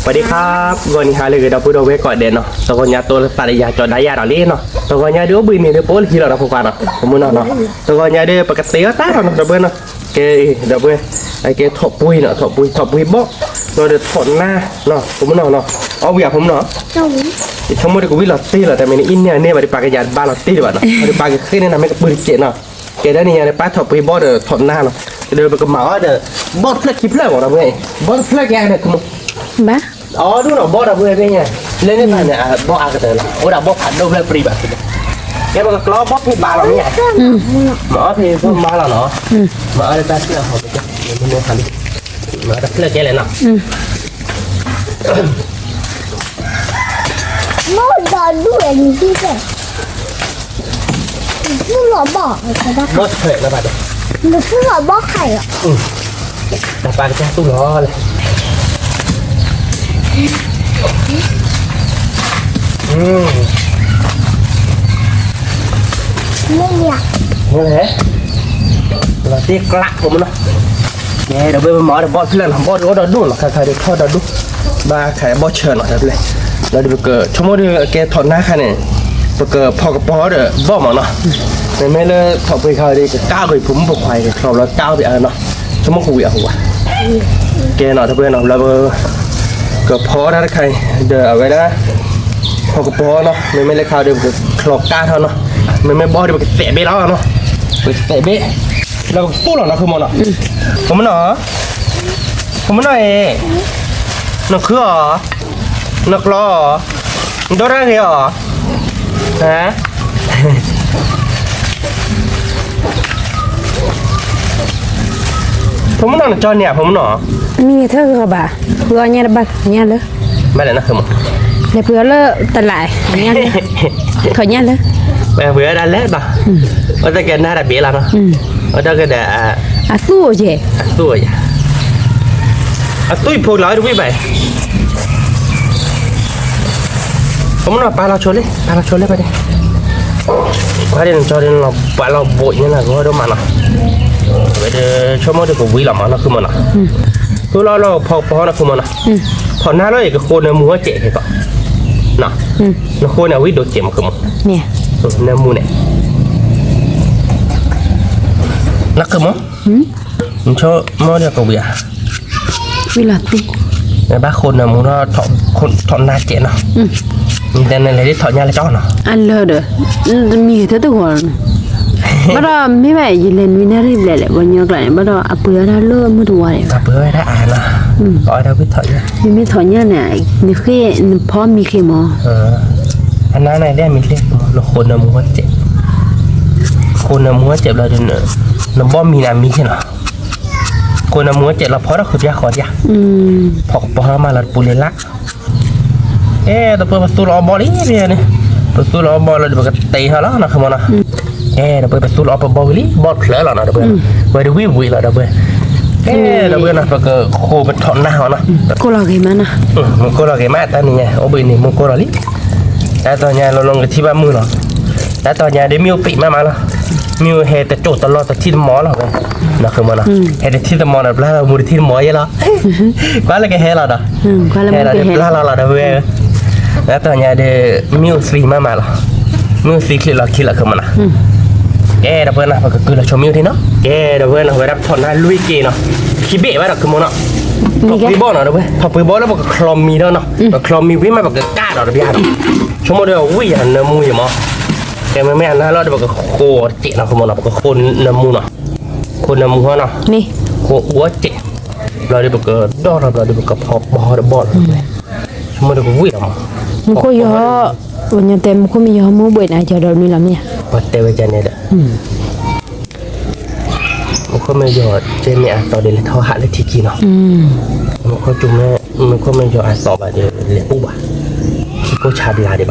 สวัสดีครับ ဂီၤနံၤဟါလၢအဂ့ၤ ဒီပုၢ်ဒီဝဲၢ်ကိးဂၤဒဲးနီၤ, တဂီၤညါတိလၢသးလၢယၤကၠီၤဒါယၤဒီးလံနီၤ, တဂီၤညါဒုးအိၣ်ဘှံးနံၤဒုးပအိၣ်လၢဟံၣ်လီၤဒီးဖိခွါနီၤ, တမုၢ်နီၤနီၤ, တဂီၤညါဒုး ပကတ့အီၣ်တၢ်လီၤနီၤ ဒီပုၢ်ဝဲၢ်နီၤ, ကဲ ဒီပုၢ်ဝဲၢ်, အကဲထိးပှ့ၤနီၤ ထိးပှ့ၤ ထိးပှ့ၤဘီၣ်, ဒီးထိးနါနီၤ ဖိမုၣ်နီၤနီၤ, အီၣ်ဝံၤဧါဖိမုၣ်နီၤ, ဆိကမိၣ်ဒုးကဝံၣ်လီၤတ့ၢ်လီၤ တၢ်မ့ၢ်န့ၣ်အံၤန့ၢ်အန့ၢ်ဘၣ်ဒုး ပာ်ကယၤတဘၣ်လီၤတ့ၢ်ဒံးဘၣ်နီၤ, အဒုးပာ်ကဃ့န့ၢ်နၤမ့ၢ်ကပုၢ်တစဲးနီၤ, ကဲဒ်န့ၣ်ညါဒုး ပာ်ထိးပှ့ၤဘီၣ်ဒီးထိးနါနီၤ, ဒီးပကမၤအီၣ်ဒီး ဘီၣ်တဖျၢၣ်ခံဖျၢၣ်မး ဒီပုၢ်ဝဲၢ်, ဘီၣ်တဖျၢၣ်ကဲန့ၣ် ဘၣ် အီၣ်ဒူၣ်နီၤ ဘီၣ်ဒီပုၢ်ဝဲၢ်ဖဲညါ, လၢန့ၣ်ဘၣ်န့ၣ် အဘီၣ်အါကတၢၢ်လီၤ အိၣ်ဒၣ်ဘီၣ်ဖးဒိၣ်ဖျၢၣ်ပြံဘၣ်, ကဲပကကျီဘီၣ်ဖံးဘၣ်လီၤမ့ၢ်ဧါ, မၤအီၣ်ဖဲဖိမါလီၤနီၤ, မၤအီၣ်ဒီးတၢ်ဖျၢၣ်ဟီၣ်, မၤအီၣ်တၢ်ဖျၢၣ်ကဲလဲၣ်နီၤ မိၢ်ဒီးဒူၣ်ဝဲန့ၣ် သူၣ်လီၤဘီၣ်, ဘီၣ်တဖျၢၣ်လၢၤဘၣ်ဒီး, သူၣ်လီၤဘီၣ်ခါအံၤလီၤ, တၢ်ပာ်ကစၢ်သူၣ်လီၤလဲၣ်, မ့ၢ်ဧါ, လီၤတ့ၢ်ကျးဖိမုၣ်နီၤ ကဲ ဒီပုၢ်ဝဲၢ် ပမၤအီၣ်ဒီးဘီၣ်တဖျၢၣ်နီၤ, ဘီၣ်ဒုးအိၣ်ဒီးဒူၣ်နီၤ, ခါခါဒုးထီၣ်ဒီးဒူၣ်, ဘၣ်ခါဘီၣ်ဆၢနီၤ တဖျၢၣ်, လီၤဒုးပကဆိကမိၣ်ဒုးကဲထိးနါခါန့ၣ်, ပကဖီကပီၤဒီးဘီၣ်မးနီၤ, မ့မ့ၢ်လၢထိးပှ့ၤခါဒုး ကကၢ်ကွံာ်ဖိမုၣ်ဖိခွါအံၤ ကချီဘျီကၢ်အီၣ်ဖဲအါနီၤ, ဆိကမိၣ်ကဝံၤအဃိဘၣ်, ကဲနီၤ တဖျၢၣ်နီၤ လီၤပ ကဖီတၢ်တခါအံၤ ဒီးအဝဲဒၣ် ဖီကပီၤနီၤ, မ့မ့ၢ်လၢခါဒုး ပကချီကၢ်ထီၣ်နီၤ, မ့မ့ၢ်ဘီၣ်ဒုး ပကသဲးဘ့ၣ်လီၤနီၤ, ပကသဲးဘ့ၣ်, လီၤပကသူၣ်လီၤနီၤ ခိၣ်မုၣ်နီၤ, ခိၣ်မုၣ်နီၤ, ခိၣ်မုၣ်နီၤအံၤ, နခုအီၤ, နကျီအီၤ, နဒိတၢ်ဂ့ၤအီၤ, ဟါ ဖိမုၣ်နီၤ နကၠီန့ၣ်ဧါ ဖိမုၣ်နီၤ, မံၤထၢၣ်ဂီၤဘၣ်, ဖုအီၣ်ညၣ်တဘၣ်ညၣ်လၢ, ဘၣ်လဲၣ်နီၤ လဲၤဖုအီၣ်လၢတလးညၣ်လၢ, ထီၣ်ညၣ်လၢ, ဝဲဖုအီၣ်ဒၣ်လဲၣ်နီၤ, အိၣ်တၢ်ကဲနၢ်တၢ်ဘ့ၣ်လီၤနီၤ, အိၣ်တၢ်ကဲဒီး, အသူၣ်အိၣ်ယဲၢ်, အသူၣ်အိၣ်ယဲၢ်, အသူၣ်အံၤဖိလီၤတဝံၣ်ဘၣ် ဖိမုၣ်နီၤ ပာ်လီၤဆိလံ ပာ်လီၤဆိလံ ပာ်ဒဲး, ပှၤဒ်နကၠီဒ်နလီၤ ပှၤလီၤဘိးညါနၤဂီၢ်ဒိၣ်မးနီၤ, ဝဲဒၣ်ဆိကမိၣ်ဒုးကဝံၤလီၤမးနီၤ ခုမုၣ်နီၤ, သူၣ်လီၤလီၤဖီကပီၤနီၤ ခုမုၣ်နီၤ, ဖီနါလီၤအံၤကဃိနၢမူအီၣ်စဲးက့ၤကီး, နဃိန့ၣ် အဝံၣ်ဒိးစဲးမး ခုမုၣ်, နၢမူန့ၣ်, နခုမုၣ် နဆိကမိၣ်ဒီးကဝံၤဧါ, ဝံၤလီၤတံၢ်, နဘၣ်ဃိနၢမူထီၣ်, ထီၣ်နါစဲးနီၤ, နတဲနလဲၤဒ်ထီၣ်ညၣ်လၢကၠီနီၤ, အလၢာ်ဒီး, မံၤကတၢၢ်တဂီၤလီၤနီၤ, ဘၣ်ဒီးမ့ၢ်ဘၣ် ယလဲၤနွံနၣ်ရံၣ်ဘျဲၣ်လဲၣ် ပှၤညီကျါန့ၣ် ဘၣ်ဒီးအပှ့ၤဝဲဒၣ်လၢမုၢ်တဝါန့ၣ်, အပှ့ၤဝဲဒၣ်အါနီၤ, အီၣ်ဒၣ်ဝံၣ်ထီၣ်ညၣ်, မ့မ့ၢ်ထီၣ်ညၣ်န့ၣ်, နဃ့နဖီမံၤဃ့မး, အနါန့ၣ်ဒ်မံၤဃ့, နဃိနၢမူအီၣ်စဲး ဃိနၢမူအီၣ်စဲးဘျီဒီး, နဘီၣ်မံၤန့ၣ်မံၤဃ့နီၤ, ဃိနၢမူအီၣ်စဲးလီၤဖီထီၣ်ဃုာ်ပျၢ်ဃီဒၣ်, ဖီကပီၤထီၣ်မးလီၤတပူၤလံလၢ်, အဲ တပှဲၤပသူၣ်လီၤအီၣ်ဘီၣ်လံန့ၣ်, ပသူၣ်လီၤအီၣ်ဘီၣ်လီၤဒီးပကတ့ထီၣ်လီၤနီၤ ခုမုၣ်နီၤ, အဲ တပှဲၤပသူၣ်လီၤအီၣ်ပဘီၣ်ဝံၤလံ ဘီၣ်ဖျၢၣ်လီၤနီၤ တပှဲၤ, ဝဲဒၣ်ဝံၣ်ဝံၤလီၤ တပှဲၤ, အဲ တပှဲၤနီၤ ပကဃိပထီၣ်နါဟီနီၤ, ကိၢ်လီၤဂ့ၤမးနီၤ, မုၢ်ကိၢ်လီၤဂ့ၤမး တၢ်နံၤညါ အိၣ်ဘှံးနံၤမုၢ်ကိၢ်လီၤလံ, တၢ်တီၤညါလီၤလီၤကထံၣ်ဘၣ်မုၢ်လီၤ, တၢ်တီၤညါဒ်မ့ၣ်အူပံးမးမးလီၤ, မ့ၣ်အူဟဲတကၠိၣ်တလီၢ်တထံၣ်တမီၤလီၤဝဲ, နီၤ ခုမုၣ်နီၤ, ဟဲတထံၣ်တမီၤဒီး ဘျါလီၤမူတထံၣ်တမီၤယဲလီၤ, ကွၢ်လၢကဟဲလီၤဒီး, ဟဲလီၤဒီးဘျါလီၤလီၤဒီးဝဲ, တၢ်တီၤညါဒီး, မ့ၣ်အူသံမးမးလီၤ, မ့ၣ်အူသံချံးလီၤခံလီၤ ခုမုၣ်နီၤ, ကဲ ဒီပုၢ်ဝဲၢ်နီၤ ပကကုၢ်လီၤဆိမ့ၣ်အူထံနီၤ, ကဲ ဒီပုၢ်ဝဲၢ်နီၤ ဝဲဒၣ်ဖီၣ်နါလွံၢ်က့ၤနီၤ, ခံဘ့ၣ်ဘၣ်ဒီး ခုမုၣ်နီၤ, ထီၣ်ပှ့ၤဘီၣ်နီၤ ဒီပုၢ်ဝဲၢ် ထီၣ်ပှ့ၤဘီၣ်လၢပကချီမံၤဒီးနီၤ, ပချီမံၤဝံၤမး ပကကၢ်ဒီးတဘျီဒီး, ဆိကမိၣ်ဒီးဝံၣ်ယၤနၢမူယမီၤ, ကဲ မ့မ့ၢ်အနါလီၤဒီး ပကဃိတစဲးနီၤ ခုမုၣ်နီၤ ပကဃိနၢမူနီၤ, ဃိနၢမူဟီနီၤ, ဃိအူအီၣ်စဲး, ဘျီဒီးပကဒီၣ်ထီၣ် ဘျီဒီးပကဖီပီၣ်ဒီးဘီၣ်လီၤ, ဆိကမိၣ်ဒီးကဝံၣ်လီၤမး, မူခိၣ်ယီၤ, ပှၤညီတဲ မူခိၣ်မ့ၢ်ယီၤမူဘှံးန့ၣ် ယီၤဒီးမံၤလီၤမ့ၢ်ဧါ, ပှၤတဲဝဲဒ်န့ၣ်ဒီး, မူခိၣ်မ့ၢ်ယီၤ တဲမ့ၢ်အသီဒီး လဲၤထီၣ်ဟးလၢထံခံနီၤ, မူခိၣ်ကၠူမ့ၢ်, မူခိၣ်မ့ၢ်ယီၤအသီဘၣ်ဒီး လဲၤပူၣ်ဘၣ်, ထံကိၢ်ဆါဘျါဒံးဘၣ်,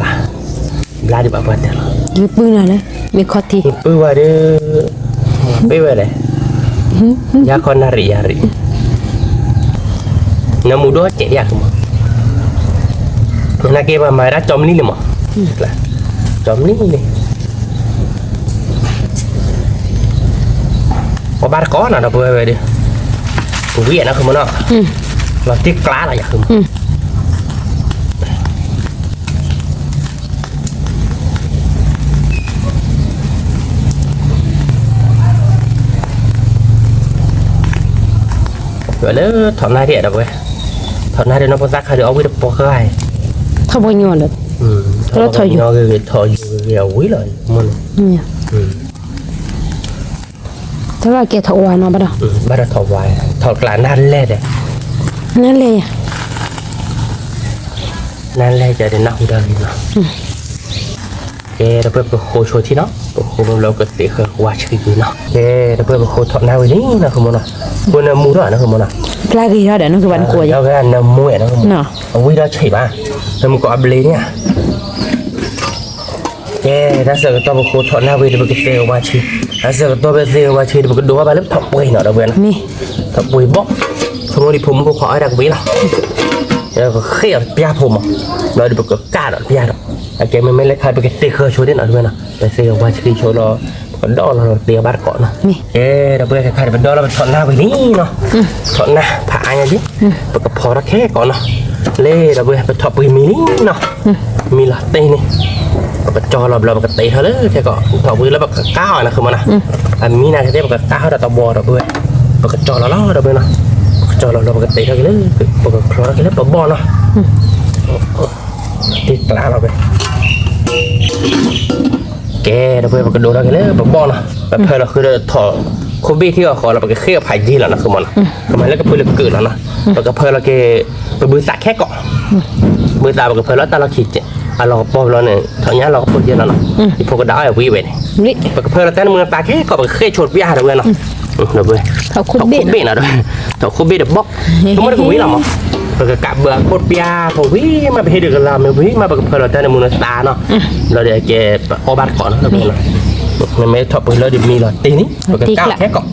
ဘျါဒံးဘၣ်ပှၤတဲလီၤ, ယပုၢ်နၤလဲၣ်, မ့ၢ်ခီထံ, ယပုၢ်ဝဲဒီး, ပ့ၢ်ဝဲလဲၣ်, ယါခီနၣ်ရံၣ်ယါရံၣ် နၢမူဒိၣ်စဲးဒံးဧါ မး, နာ်က့ပှၤမၤဝဲဒၣ်ကၠီမလံန့ၣ်မး, ကၠီမလံန့ၣ်, ပှၤဘၣ်တကိးနီၤ ဒီပုၢ်ဝဲၢ်ဝဲဒီး, ဝံၤနီၤ ခုမုၣ်နီၤ, လီၤတံၢ်ကျါလီၤယၤ ခုမုၣ်, ဝဲလၢထီၣ်နၢ်ဒံးဒီပုၢ်ဝဲၢ်, ထီၣ်နၢ်ဒံးနီၢ်ဖိသၣ်ခါဒီး အဝံတပီဃာ်အံၤ, ထီၣ်ပှဲၤညီလၢ, ထီၣ်ပှဲၤညီဂ့ၤဂ့ၤ ထီၣ်ယူၤဂ့ၤဂ့ၤ အဝံလီၤမ့ၢ်န့ၣ်, တၢ်ဘၣ်ကဲထီၣ်ဝါနီၤဘၣ်ဒီး, ဘၣ်ဒီးထီၣ်ဝါ, ထီၣ်ကျးနၢ်လဲၢ်ဒီး, နၢ်လဲၢ်ယၤ, နၢ်လဲၢ်ယၤဒီးနၢ်ဟူတၢ်ဂ့ၤနီၤ. ကဲ ဒီပုၢ်ဝဲၢ် ပဃိဆိထံနီၤ, ပဃိမ့ၢ်ဘျီကသ့ၣ်ဃၢဝါဆှံကွံာ်နီၤ. ကဲ ဒီပုၢ်ဝဲၢ် ပဃိထီၣ်နၢ်ဝံၤလံနီၤ ဃမနီၤ, ပနၢမူထီၣ်နီၤ ဃမနီၤ, ပျၢ်ဂ့ၤထီၣ်ဒီးနီၤ ကဘၣ်နဃိယဲ, ဒီပုၢ်ဝဲၢ် နၢမူနီၤ အဝံထီၣ်ဆံးဘၣ်, နမူကိးအဘျ့န့ၣ်ဧါ. ကဲ တၢ်ဆၢကတီၢ်ပဃိထီၣ်နၢ်ဝံၤဒီး ပကသ့ၣ်ဃၢဝါဆှံ, တၢ်ဆၢကတီၢ်ပသ့ၣ်ဃၢဝါဆှံဒီး ပကဒိးဘၣ်လၢပထီၣ်ပှ့ၤနီၤ ဒီပုၢ်ဝဲၢ်နီၤ, ထီၣ်ပှ့ၤဘီၣ်, ဆိကမိၣ်ဒံးဖိမုၣ်ဖိခွါအီၣ်တၢ်ကဝံၤလီၤ ကဃ့အီၤတပျၢ်ဖိမး, ဘျီဒီးပကကၢ်ဒီးတပျၢ်ဒီး, အကဲမ့မ့ၢ်လၢခါ ပကသ့ၣ်ဃၢဆိဒ်နီၤ ဒီပုၢ်ဝဲၢ်နီၤ, ပသ့ၣ်ဃၢဝါဆှံဆိလီၤ, ပကဒီလီၤတ့ၢ်အီၤဘၣ်တကိးနီၤ. ကဲ ဒီပုၢ်ဝဲၢ် ခဲခါဒီး ပဒီလီၤပထီၣ်နၢ်ဝံၤလံနီၤ, ထီၣ်နၢ်ဖးအါညါဒံး, ပကဖီထီၣ်ခဲကိးနီၤ, လၢဒီပုၢ်ဝဲၢ် ပထီၣ်ပှ့ၤမံလံနီၤ, မံလီၤတ့ၢ်န့ၣ်, ပကကၠီလီၤဘျီ ပကတ့ထီၣ်လၢခဲကိး, ထီၣ်ပှ့ၤလၢပကကၢ်အီၤနီၤ ဃမနီၤ, အမံနၤကသ့ၣ် ပကကၢ်ထီၣ်ဒီးတဝီဒီပုၢ်ဝဲၢ်, ပကကၠီလီၤလီၤ ဒီပုၢ်ဝဲၢ်နီၤ, ပကကၠီလီၤလီၤ ပကတ့ထီၣ်က့ၤလၢ, ပကချီထီၣ်က့ၤလၢပဘီၣ်နီၤ. တ့ကျးလီၤဝဲ, ကဲ ဒီပုၢ်ဝဲၢ် ပကဒိးထီၣ်က့ၤလၢပဘီၣ်နီၤ, ပဖၢလီၤဃုာ်ဒီးထီၣ်ခိၣ်ဘ့ၣ်ထံအီၤဃီလီၤ ပကဃ့အီၤဖးယံာ်လီၤနီၤ ဃမနီၤ, ကမၤလၢကပုာ်လၢကုာ်လီၤနီၤ, ပကဖၢလီၤက့ၤ, ပဘုသးခဲကိး, ဘုသး ပကဖၢလီၤတၢ်လီၢ်ခံကဲး, အလီၤကပီၤဘျီန့ၣ် ထီၣ်ညါလီၤကပီၤကဲလီၤနီၤ, ယဖိကဒါအီၣ်ဝံၤဝဲန့ၣ်, ပကဖၢလီၤတၢ်နၢမူနသးခဲကိး ပကဃ့ဆိတပျၢ်ဒီပုၢ်ဝဲၢ်နီၤ, ထီၣ်ခိၣ်ဘ့ၣ်နီၤ, ထီၣ်ခိၣ်ဘ့ၣ်ဒီးဘီၣ်, ဆိကမိၣ်ဒီးကဝံၤလီၤမး, ပကကးဘၢအခိၣ်တပျၢ်ဖိဝံၤမး ပဟ့ၣ်ဒုးကလၤမ့ၢ်ဝံၤမး ပကဖၢလီၤတၢ်နၢမူနသးနီၤ, ဘျီဒီးကဲ ပအီၣ်ဘၣ်တကိးနီၤ မ့မ့ၢ်ထီၣ်ပှ့ၤလီၤဒီးမံလီၤတ့ၢ်န့ၣ် ပကကၢ်ခဲကိး,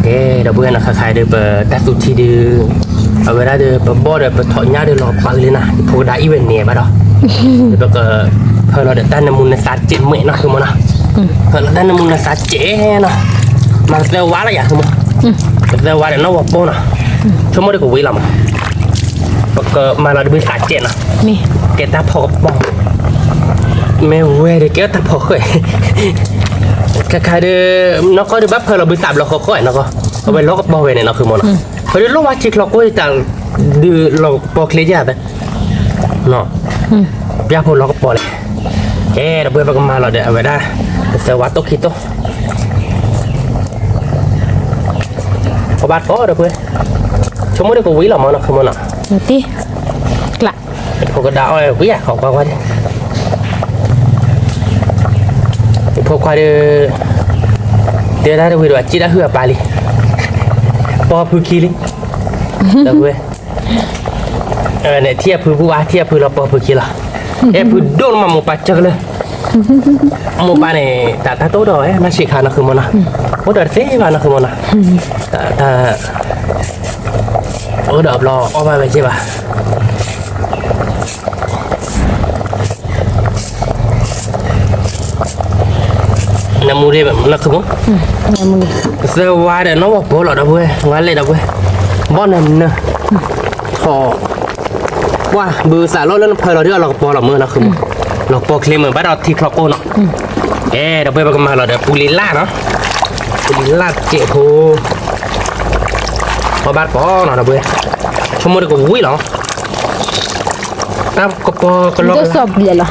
ကဲ ဒီပုၢ်ဝဲၢ်နီၤ ခါခါဒီး ပတၢ်သူထံဒုး, အဝဲဒၣ်ဒီး ပဘီၣ်ဒီးပထီၣ်ညါဒီးလီၤပာ်လံနီၤ, ယဖိကဒါအံၤဝဲန့ၣ်ဘၣ်ဒီး, ပကဖၢလီၤဒီးတၢ်နၢမူနသးစဲးမဲာ်နီၤ ဃမနီၤ, ဖၢလီၤတၢ်နၢမူနသးစဲးနီၤ, မၤကသၢဝါလီၤယၤ ဃမ, ကသၢဝါဒီးနီၢ်ဝီၤပိၢ်နီၤ, ဆိကမိၣ်ဒီးကဝံၤလီၤမး, ပကမၤလီၤဒီးဘုသးစဲးနီၤ, ကဲတၢ်ဖီကပီၤ မ့ၢ်ဝဲဒီးကဲတၢ်ဖီဃဲၢ်, ခါခါဒီး နီၢ်ကီၢ်ဒီးဘၣ်ဖၢလီၤဘုသးဘျီဃီဃီနီၢ်ကီၢ်, အဝဲလီၤကပီၤဝဲန့ၣ်နီၤ ဃမနီၤ, ဖဲဒုးလိၣ်ဝဲထံချီကိၢ်တၢ်, ဒုးလီၤကပီၤချ့ယၤသၢ, ပျၢ်ဖိလီၤကပီၤလဲၣ်, ကဲဒီပုၢ်ဝဲၢ် ပကမၤလီၤဒီးအဝဲဒၣ်, ပသၢဝါတိၢ်ခံတိၢ် ပဘၣ်ကိးဒီပုၢ်ဝဲၢ်, ဆိကမိၣ်ဒီးကဝံၤလီၤမးနီၤ ဃမနီၤ, ဖိကဒါအီၣ်ဝံၤဧါ ဃီကွၢ်ကွၢ်ဒံး, ဖိခွါဒီး, တဲဒၣ်တဝံၤဒီး အစံၣ်တၢ်ဟုၣ်အပၢ်လံ, ပီဖုခံလံ, ဒီပုၢ်ဝဲၢ် န့ၣ် ထံၣ်အဖုဘူၣ်ဘၣ် ထံၣ်အဖုလီၤပီဖုခံလီၤ, အဲၣ်ဖုဒိၣ်န့ၣ်မး မိၢ်ပၢ်စၢကလၢာ်, မိၢ်ပၢ်န့ၣ် တၢ်တၢ်တအိၣ်ဒီးဝဲ မၤဆံးခါနီၤ ဃမနီၤ, အိၣ်ဒီးတသ့ဘၣ်နီၤ ဃမနီၤ, တၢ် အိၣ်ဒီးဘျီအီၣ်ဘၣ်ဝဲက့ဘၣ် နၢမူဒ်နီၤ ကသၢဝါဒီးနီၢ်ဝီၤပိၢ်လီၤ ဒီပုၢ်ဝဲၢ် ဝါလဲၣ် ဒီပုၢ်ဝဲၢ် ဘီၣ်နၢၤနၢၤ ထီၣ် ပှၢ် ဘုသးလီၤလၢနဖၢလီၤဒ်အလီၤကပီၤလီၤမုၢ်နီၤ ဃမနီၤ, လီၤကပီၤချ့မုၢ် ဘၣ်ဒီးထံချီကိၢ်နီၤ, အဲ ဒီပုၢ်ဝဲၢ် ပကမၤလီၤဒီးပူၤလံၤလၢ်နီၤ, ပူၤလံၤလၢ်စဲးဖိ ပဘၣ်ကပီၤနီၤ ဒီပုၢ်ဝဲၢ်, ဆိကမိၣ်ဒီးကဝံၤလီၤ တၢ်ကပီၤကလီကလး,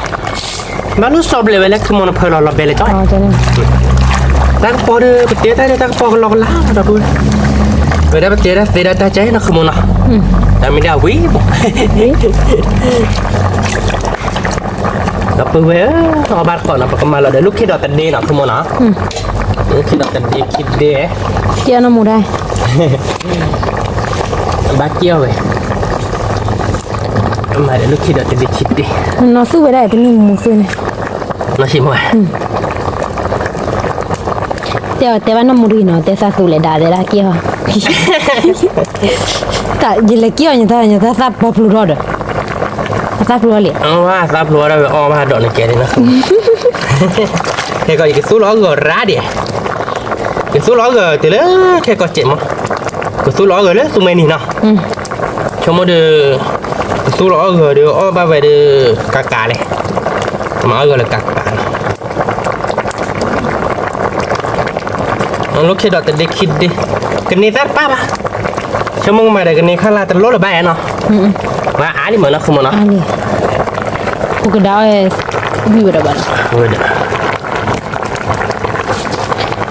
ဘၣ်လိၣ်စီဘျဲးဝဲလၢ ခမီနဖၢလီၤလီၤဘဲလဲၣ်ကီး, တၢ်ကပီၤဒီး ပတဲတၢ်ဒီးတၢ်ကပီၤကလီကလး ဒီပုၢ်ဝဲၢ်, ဝဲဒၣ်ပတဲတၢ်သ့ဒၣ်တၢ်ကဲနီၤ ခမီနီၤ, တၢ်မ့ၢ်ဒၣ်ဝံၤ ဒီပုၢ်ဝဲၢ်ဧၢ, အီၣ်ဘၣ်တကိးနီၤ ပကမၤလီၤဒီး လူၢ်ခ့ဒီးတဒ့နီၤ ခမီနီၤ, လူၢ်ခ့ဒီးတဒ့ခံဒ့, ကဲနီၤမူဒါ, ဘၣ်ကဲအီၤဝဲ, မၤဒီးလူၢ်ခ့ဒီးတဒ့ခံဒ့, နီၤသူဝဲဒၣ်တမ့ၢ်မူသူန့ၣ်, နီၤဆံးမး, တဲအီၤတဲဘၣ်နီၢ်မူဒံးနီၤ တဲသးသူလဲၤဒၣ်တဲဒၣ်ကဲအီၤ, တၢ်ယလဲၤကဲအီၤ ညီတၢ်သးပီၤဖျိထီၣ်ဒီး, အသးဖျိထီၣ်လံ, အသးဖျိထီၣ်ဝဲအီၣ်ဘၣ်ဒီးနကဲန့ၣ်နီၤ, ခဲကီးယကသူလီၤအီၣ်ဂၢၢ်ရၣ်ဒံး, ကသူလီၤအီၣ်ဂၢၢ်တုၤလၢခဲကီးစဲးမး, ကသူလီၤအီၣ်ဂၢၢ်လၢသူမဲာ်နံၤနီၤ, ဆိကမိၣ်ဒီး, ကသူလီၤအီၣ်ဂၢၢ်ဒီး အီၣ်ဘၣ်ဝဲဒီး, ကးကးလဲၣ်, မၤအီၣ်ဂၢၢ်လၢကးကးနီၤ လူၢ်ခ့ဒီးတဒ့ခံဒ့, ကန့ၢ်သၣ်တပၢ်ဘၣ်, ဆိကမိၣ်ကမၤဒီးကန့ၢ်ခါလၢတလိၣ်လၢၤဘၣ်နီၤ, ဝဲအါလံမးနီၤ ဃုမ့ၢ်နီၤ, ပကဒါအီၤ ဝံၣ်ဝဲဒၣ်ဘၣ်နီၤ,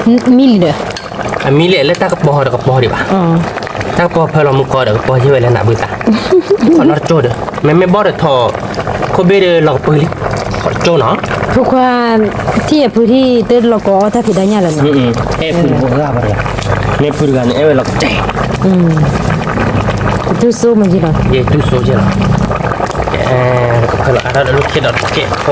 မံလံဒီး, အမံလံလၢတၢ်ကပီၤတကပီၤဒံးဘၣ်, တၢ်ကပီၤဖၢလီၤမူကီးဒီးကပီၤယဲၢ်ဝဲလၢနးဘုသး, ခီၣ်နီတကၠိဒီး မ့မ့ၢ်ဘီၣ်ဒီးထီၣ်, ခိၣ်ဘ့ၣ်ဒီးလီၤကပၢၤလံ, ခီၣ်တကၠိနီၤ, ဖိခွါ ထံၣ်အဖုထံၣ်တလီၤကီးအီၣ်တၢ်ဖံးတၢ်ညၣ်လၢၤနီၤ, အဲၣ်ဖုတဂၤဘၣ်တဂၤ, မ့ၢ်ဖုတဂၤန့ၣ် အဲၣ်ဝဲလီၤကတဲာ် တူၢ်စိမးက့လီၤ, ယတူၢ်စိက့လီၤ, ကဖၢလီၤအါထီၣ်လၢလူၢ်ခ့ဒီးတကဲးဖိ,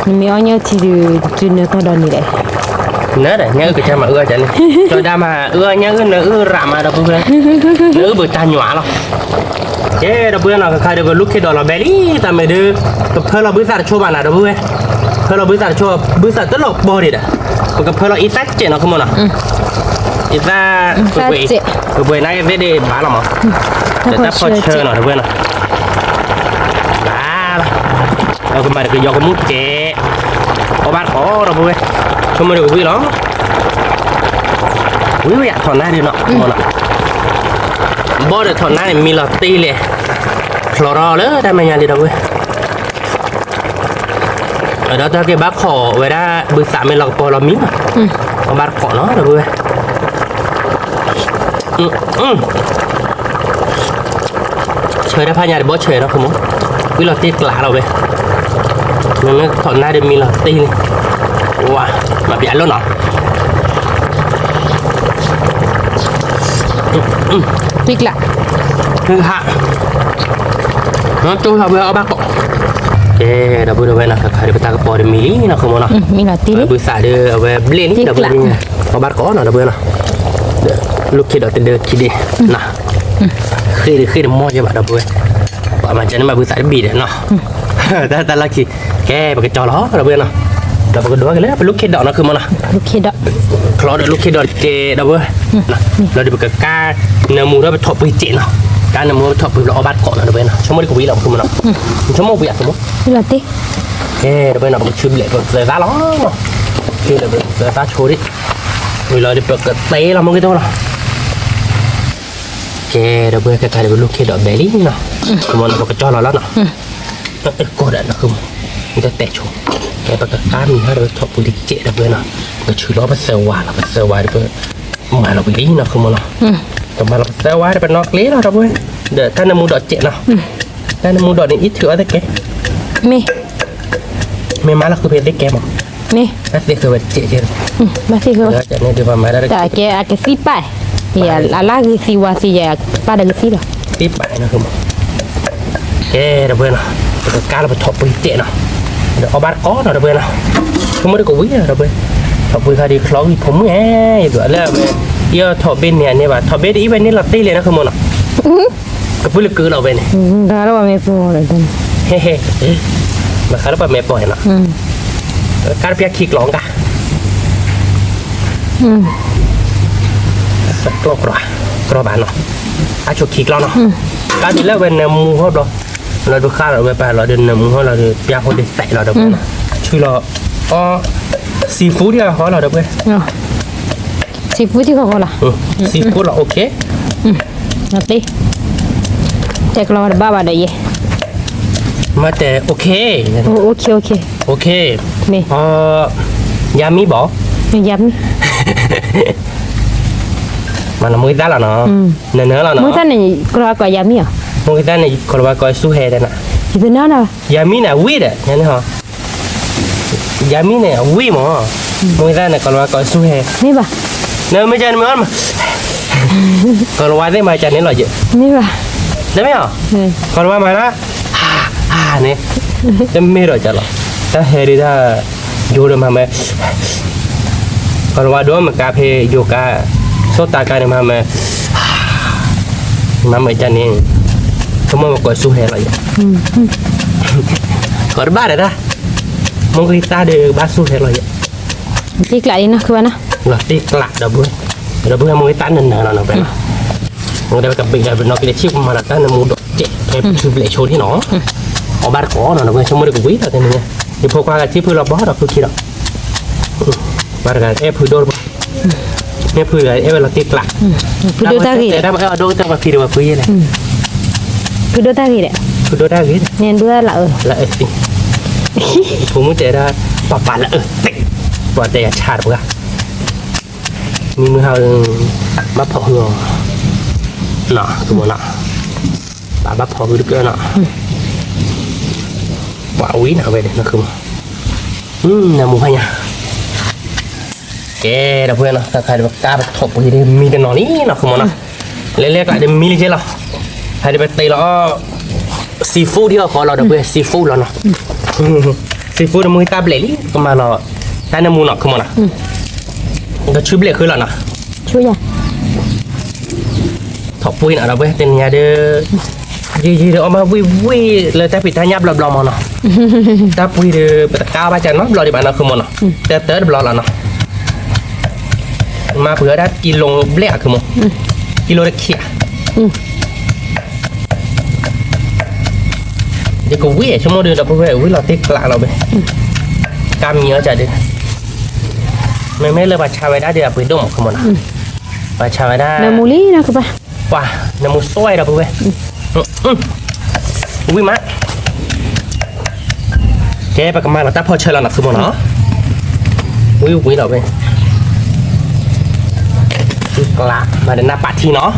နမ့ၢ်အီၣ်ညၣ်ထံဒုး တုၤနၢၤထီၣ်ဒီးန့ၣ်လဲၣ်, နၢၤဒီး ညၣ်အုၣ်ကစၢ်မၤအုၣ်အီၣ်ကန့ၣ်, ကၠီဒၣ်မၤအုၣ်အီၣ်ညၣ်အုၣ် နၢၤအုၣ်ရးမးဒီပုၢ်ဝဲၢ်, နၢၤအုၣ်ပတၢ်ညွၤလီၤ, ကဲဒီပုၢ်ဝဲၢ်နီၤ ကခါဒီးပလူၢ်ခ့ဒီးလီၤဘဲလံ, တၢ်မ့ၢ်ဒုး, ပဖၢလီၤဘုသးတဆိဘၣ်နၤဒီပုၢ်ဝဲၢ်, ဖၢလီၤဘုသးတဆိ, ဘုသးတလီၤကပီၤဒံးဒီး, ပကဖၢလီၤအံသၣ်စဲးနီၤ ဃုမ့ၢ်နီၤ, အံသၣ်, ပှဲၤနါကသ့ၣ်ဒံးဘၣ်လီၤမး, ဒီးတၢ်ဖီၣ်ဆၢနီၤ ဒီပုၢ်ဝဲၢ်နီၤ, ဘၣ်လီၤ, ဒီးကမၤဒီးကယီၤကမူၣ်ကဲး, အီၣ်ဘၣ်တကိးဒီပုၢ်ဝဲၢ်, ဆိကမိၣ်ဒီးကဝံၣ်လီၤ, ဝံၣ်ဝဲယထီၣ်နါဒုးနီၤ ဘီၣ်ဒီးထီၣ်နါန့ၣ် မံလီၤတ့ၢ်လဲၣ်, ချီထီၣ်လၢတၢ်မဲာ်ညါလံဒီပုၢ်ဝဲၢ်, ဒီးတၢ်က့ၤဘၣ်ခိးဝဲဒၣ် ဘုသးမ့ၢ်လီၤကပီၤလီၤမံနီၤ, အီၣ်ဘၣ်တကိးနီၤ ဒီပုၢ်ဝဲၢ် ဆၢတၢ်ဖးညါတဘီၣ်ဆၢနီၤ ဃုမ့ၢ်, ဝံၣ်လီၤတ့ၢ်ကျးလီၤဝဲ, မ့မ့ၢ်ထီၣ်နါဒီးမံလီၤတ့ၢ်လံ, ဝါ, မၤပျးလီၤနီၤ, တ့ၢ်ကျး, ဟး, နီၢ်ကၠိလီၤဝဲအီၣ်ဘၣ်ကိး, ကဲ ဒီပုၢ်ဝဲၢ်နီၤ ခါခါဒီးပတၢ်ကပီၤဒီးမံလံနီၤ ဃုမ့ၢ်နီၤ, ဘုသးဒီးအဝဲဘျ့ၣ်လံ ဒီပုၢ်ဝဲၢ်, အီၣ်ဘၣ်တကိးနီၤ ဒီပုၢ်ဝဲၢ်နီၤ, ဒီးလူၢ်ခ့ဒီးတဒၢခံဒ့, ဃ့ၢ်ဒီးဃ့ၢ်တမီၢ်ယဲဘၣ် ဒီပုၢ်ဝဲၢ်, ပှၤမၤကန့ၣ်မး ဘုသးတဘ့ၣ်ဒီးနီၤ, တၢ်လီၢ်ခံ, ကဲ ပကကၠီလီၤ ဒီပုၢ်ဝဲၢ်နီၤ, ဒီးပကဒိးက့ၤလၢပလူၢ်ခ့ဒီးနီၤ ဃုမ့ၢ်နီၤ, ချီဒီးလူၢ်ခ့ဒီးတကဲး ဒီပုၢ်ဝဲၢ်, လီၤဒီးပကကါနၢမူထီၣ်ပထီၣ်ပှ့ၤစဲးနီၤ, ကါနၢမူထီၣ်ပထီၣ်ပှ့ၤဘျီအီၣ်ဘၣ်တကိးနီၤ ဒီပုၢ်ဝဲၢ်နီၤ, ဆိကမိၣ်ဒီးကဝံၣ်လီၤ ဃုမ့ၢ်နီၤ, ဆိကမိၣ်ပှ့ၤအဃုမ့ၢ်, ကဲ ဒီပုၢ်ဝဲၢ်နီၤ ပကဆူဘျဲးပသၢသၣ်လီၤ, ဆူဘျဲးပသၢသၣ်ဆိဒံး, ဝံၤလီၤဒီးပကတဲလီၤမ့ၢ်က့ၤတလီၤ ကဲ ဒီပုၢ်ဝဲၢ် ခဲခါဒီးပလူၢ်ခ့ဒီးဘဲလံနီၤ, မ့ၢ်နီၤ ပကကၠီလီၤလီၤနီၤ, တၢ်တဲကိးဒီးနီၤ ဃုမ့ၢ်, တၢ်တဲဆိ, ကဲ ပကကါမံၤဟီဒီးပထီၣ်ပှ့ၤတစဲး ဒီပုၢ်ဝဲၢ်နီၤ, ပကဆူလီၤပသၢဝါလီၤ ပသၢဝါဒီးပ, မၤလီၤဝံၤလံနီၤ ဃုမ့ၢ်နီၤ, ပမၤလီၤပသၢဝါဒီးပနီၣ်ကျ့လီၤ ဒီပုၢ်ဝဲၢ်, ဒီးတၢ်နၢမူဒီးစဲးနီၤ, တၢ်နၢမူဒီးန့ၣ် အံၣ်ထုးအီၣ်တကဲ, မ့ၢ်, မ့ၢ်မၤလီၤဃုဖဲသ့ကဲမး, မ့ၢ်, ဘၣ်သ့ဃုဝဲတစဲးကဲ, ဘၣ်သ့ဃုဝဲ, န့ၣ်ဒုးပမၤဒၣ်တကဲ, အကသံၣ်ပာ်, အလါဂ့ၤသံဝါသံယဲ, ပာ်ဒီးကသံၣ်လီၤ, သ့ၣ်ပာ်န့ၣ်နီၤ ကဲ ဒီပုၢ်ဝဲၢ်နီၤ, ပကကါလီၤပထီၣ်ပှ့ၤစဲးနီၤ, ဒီးအီၣ်ဘၣ်တကိးနီၤ ဒီပုၢ်ဝဲၢ်နီၤ, ဆိကမိၣ်ဒီးကဝံၤလီၤ ဒီပုၢ်ဝဲၢ်, ထီၣ်ပှ့ၤခါဒီးချီဂံၢ်ဖိမုၣ်ဧဲ, ယဒိးလၢအဝဲ, ယထီၣ်ဘ့ၣ်န့ၢ်အန့ၢ်ဘၣ် ထီၣ်ဘ့ၣ်ဒ်အံၤဝဲန့ၢ်လီၤတ့ၢ်လဲၣ်နီၤ ဃုမ့ၢ်နီၤ, ကပုၢ်လၢကုလီၤဝဲန့ၣ်, မ့ၢ်ဃးလၢပှၤမဲာ်ပီၢ်နီၤ, ကါတပျၢ်ခံကျီၢ်ကါ ကျီၢ်, ကျီၢ်ဘၣ်နီၤ, အါဆိခံကျီၢ်နီၤ, ကါဒ်လၢအဝဲနၢမူဟီဘျီ, လီၤဒုးဃါလီၤဝဲပၢ်လီၤဒုးနၢမူဟီလီၤဒုးပျၢ်ဖိဒုးသဲးလီၤဒီး, ဆူလီၤ, အီ, စံၣ်ဖူထံၣ်ဃီလီၤဒီးဝဲ, စံၣ်ဖူထံၣ်ဃီလီၤ, စံၣ်ဖူလီၤ OK, တဲကျီၢ်တဘၣ်ဘၣ်ဒီးယဲ, မ့ၢ်တဲ OK, OK, မ့ၢ်, ယၤမံဘၣ်, ယၤမံ မ့ၢ်နမိၢ်သၣ်လီၤနီၤ, နနၢလီၤနီၤ, မိၢ်သၣ်န့ၣ် ကလီၤဝါကိးယၤမံဧါ, မိၢ်သၣ်န့ၣ် ကလီၤဝါကိးဆူဟဲတဲနၤ, ယၤမံန့ၣ် အဝံၣ်ဒီး ယၤမံန့ၣ် အဝံၣ်မး, မိၢ်သၣ်န့ၣ် ကလီၤဝါကိးဆူဟဲ, မ့ၢ်ဘၣ်, နမ့ၢ်ကန့ၣ်မ့ၢ်အီၣ်မး, ကလီၤဝါသ့ၣ်မၤကန့ၣ်လီၤယဲ, မ့ၢ်ဘၣ်, တမ့ၢ်ဧါ, ကလီၤဝါမၤဒၣ်, ဟးန့ၣ်, တမ့ၢ်ဒီးကလီၤ, တၢ်ဟဲဒ်တၢ်, ယိၤဒီးမၤမး ကလီၤဝါဒိၣ်မကါဖဲယိၤကါ, ဆိတၢ်ကါန့ၣ်မၤမး, မၤမးကန့ၣ်, ကမိၣ်မကိးဆူဟဲလီၤယဲ, ကိးတဘၣ်ဒီးတၢ်, မိၢ်ဂ့ၤသၣ်ဒီးဘၣ်ဆူဟဲလီၤယဲ, တ့ကျးလံနီၤ ခုဘၣ်နီၤ, တ့ကျးဒီပုၢ်ဝဲၢ်, ဒီပုၢ်ဝဲၢ်မိၢ်ဂ့ၤသၣ်နနၢလီၤနီၤဖဲလီၤ, ဒီးကဘ့ၣ်ဒီးပနီၣ်က့ၤလၢဆံၣ်ပမၤဒီးတၢ်နၢမူဒီးစဲး ဖဲပထူဘျဲးဆိဒံးနီၤ, အီၣ်ဘၣ်တကိးနီၤ ဒီပုၢ်ဝဲၢ် ဆိကမိၣ်ဒီးကဝံၤလီၤတနံၤညါ, ယဖိခွါဂၤထံၣ်ဖုလီၤဘီဒီးဖုခံဒီး, ဘၣ်တဂၤအဲၣ်ဖုဒိၣ်တဘိ, မ့ၢ်ဖုအဲၣ်ဝဲလီၤတ့ကျး, ဖုဒိၣ်တၢ်ဂ့ၤဒီး, အဲၣ်ဒိၣ်တၢ်ပှၤဖံးဒီးပှၤဖုယဲလဲၣ်, ဖုဒိၣ်တၢ်ဂ့ၤဒီး, ဖုဒိၣ်တၢ်ဂ့ၤ, န့ၣ်ဒိၣ်လၢအၢ, လၢအၢသံ, ဖိမုၣ်တဲဒၣ်, ပၢ်ပၢ်လၢအၢသံ, ပှၤတဲယၤဆါတပှၤ, မံမုၢ်ဟါ, ဘၣ်ဖီၣ်ဟုအီၤ, နီၤ, ကမီၤနီၤ, ပၢ်ဘၣ်ဖီၣ်ဟုတကၢနီၤ, ပှၤဝံၤနၤဝဲဒီးနီၤ ခုမီၤ, နမူဖးညါ ကဲ ဒီပုၢ်ဝဲၢ်နီၤ, တၢ်ခါဒီးပကါပထီၣ်ပှ့ၤဒီးမံတနီၤလံနီၤ ခုမီၤနီၤ, လဲၤလဲၤကျးဒီးမံလံကဲလီၤ, ဟဲဒီးပတ့လီၤ seafood ဒ်အီၣ်ဃီလီၤ ဒီပုၢ်ဝဲၢ် seafood လီၤနီၤ, seafood ဒီးမူတၢ်ဘျဲၣ်လံ ကမၤလီၤ, တၢ်နမူနီၤ ခုမီၤနီၤ, ကဆူဘျဲၣ်ဃုလီၤနီၤ ထီၣ်ပှ့ၤနီၤ ဒီပုၢ်ဝဲၢ် တနံၤညါဒီး, ယံာ်ယံာ်ဒီးအီၣ်ဘၣ်ဝံၣ်ဝံၣ်လၢတၢ်ဖံးတၢ်ညၣ်ဘျီဘျီမီၤနီၤ, တၢ်ပှ့ၤဒီး ပတကါဘၣ်ကနီတဘျီဒံးဘၣ်နီၤ ခုမီၤနီၤ, တၢတၢတဘျီလီၤနီၤ, မၤပှ့ၤဝဲဒၣ်ကံလိဘျဲၣ်အ ခုမီၤ, ကံလိတခံးဧါ ယကဝံၣ်ဆိကမိၣ်ဒီး ဒီပုၢ်ဝဲၢ် ဝံၣ်လီၤတ့ကျးလီၤဝဲ, ကါမံၤအီၣ်ကဒီး, မ့မ့ၢ်လၢပှၤဆါဝဲဒၣ်ဒီးအပှ့ၤဒိၣ်မး ခုမီၤနီၤ, ပှၤဆါဝဲဒၣ်, နမူလံနီၤ ကဘၣ်, ပှၤ, နမူစွဲဒီပုၢ်ဝဲၢ်, ဝံၣ်မး, ကဲ ပကမၤလီၤတၢ်ဖီၣ်ဆၢလီၤနီၤ ခုမီၤနီၤ, ဝံၣ်ဝံၣ်လီၤဝဲ ကျး မၤဒီးနၢ်ပာ်ထံနီၤ,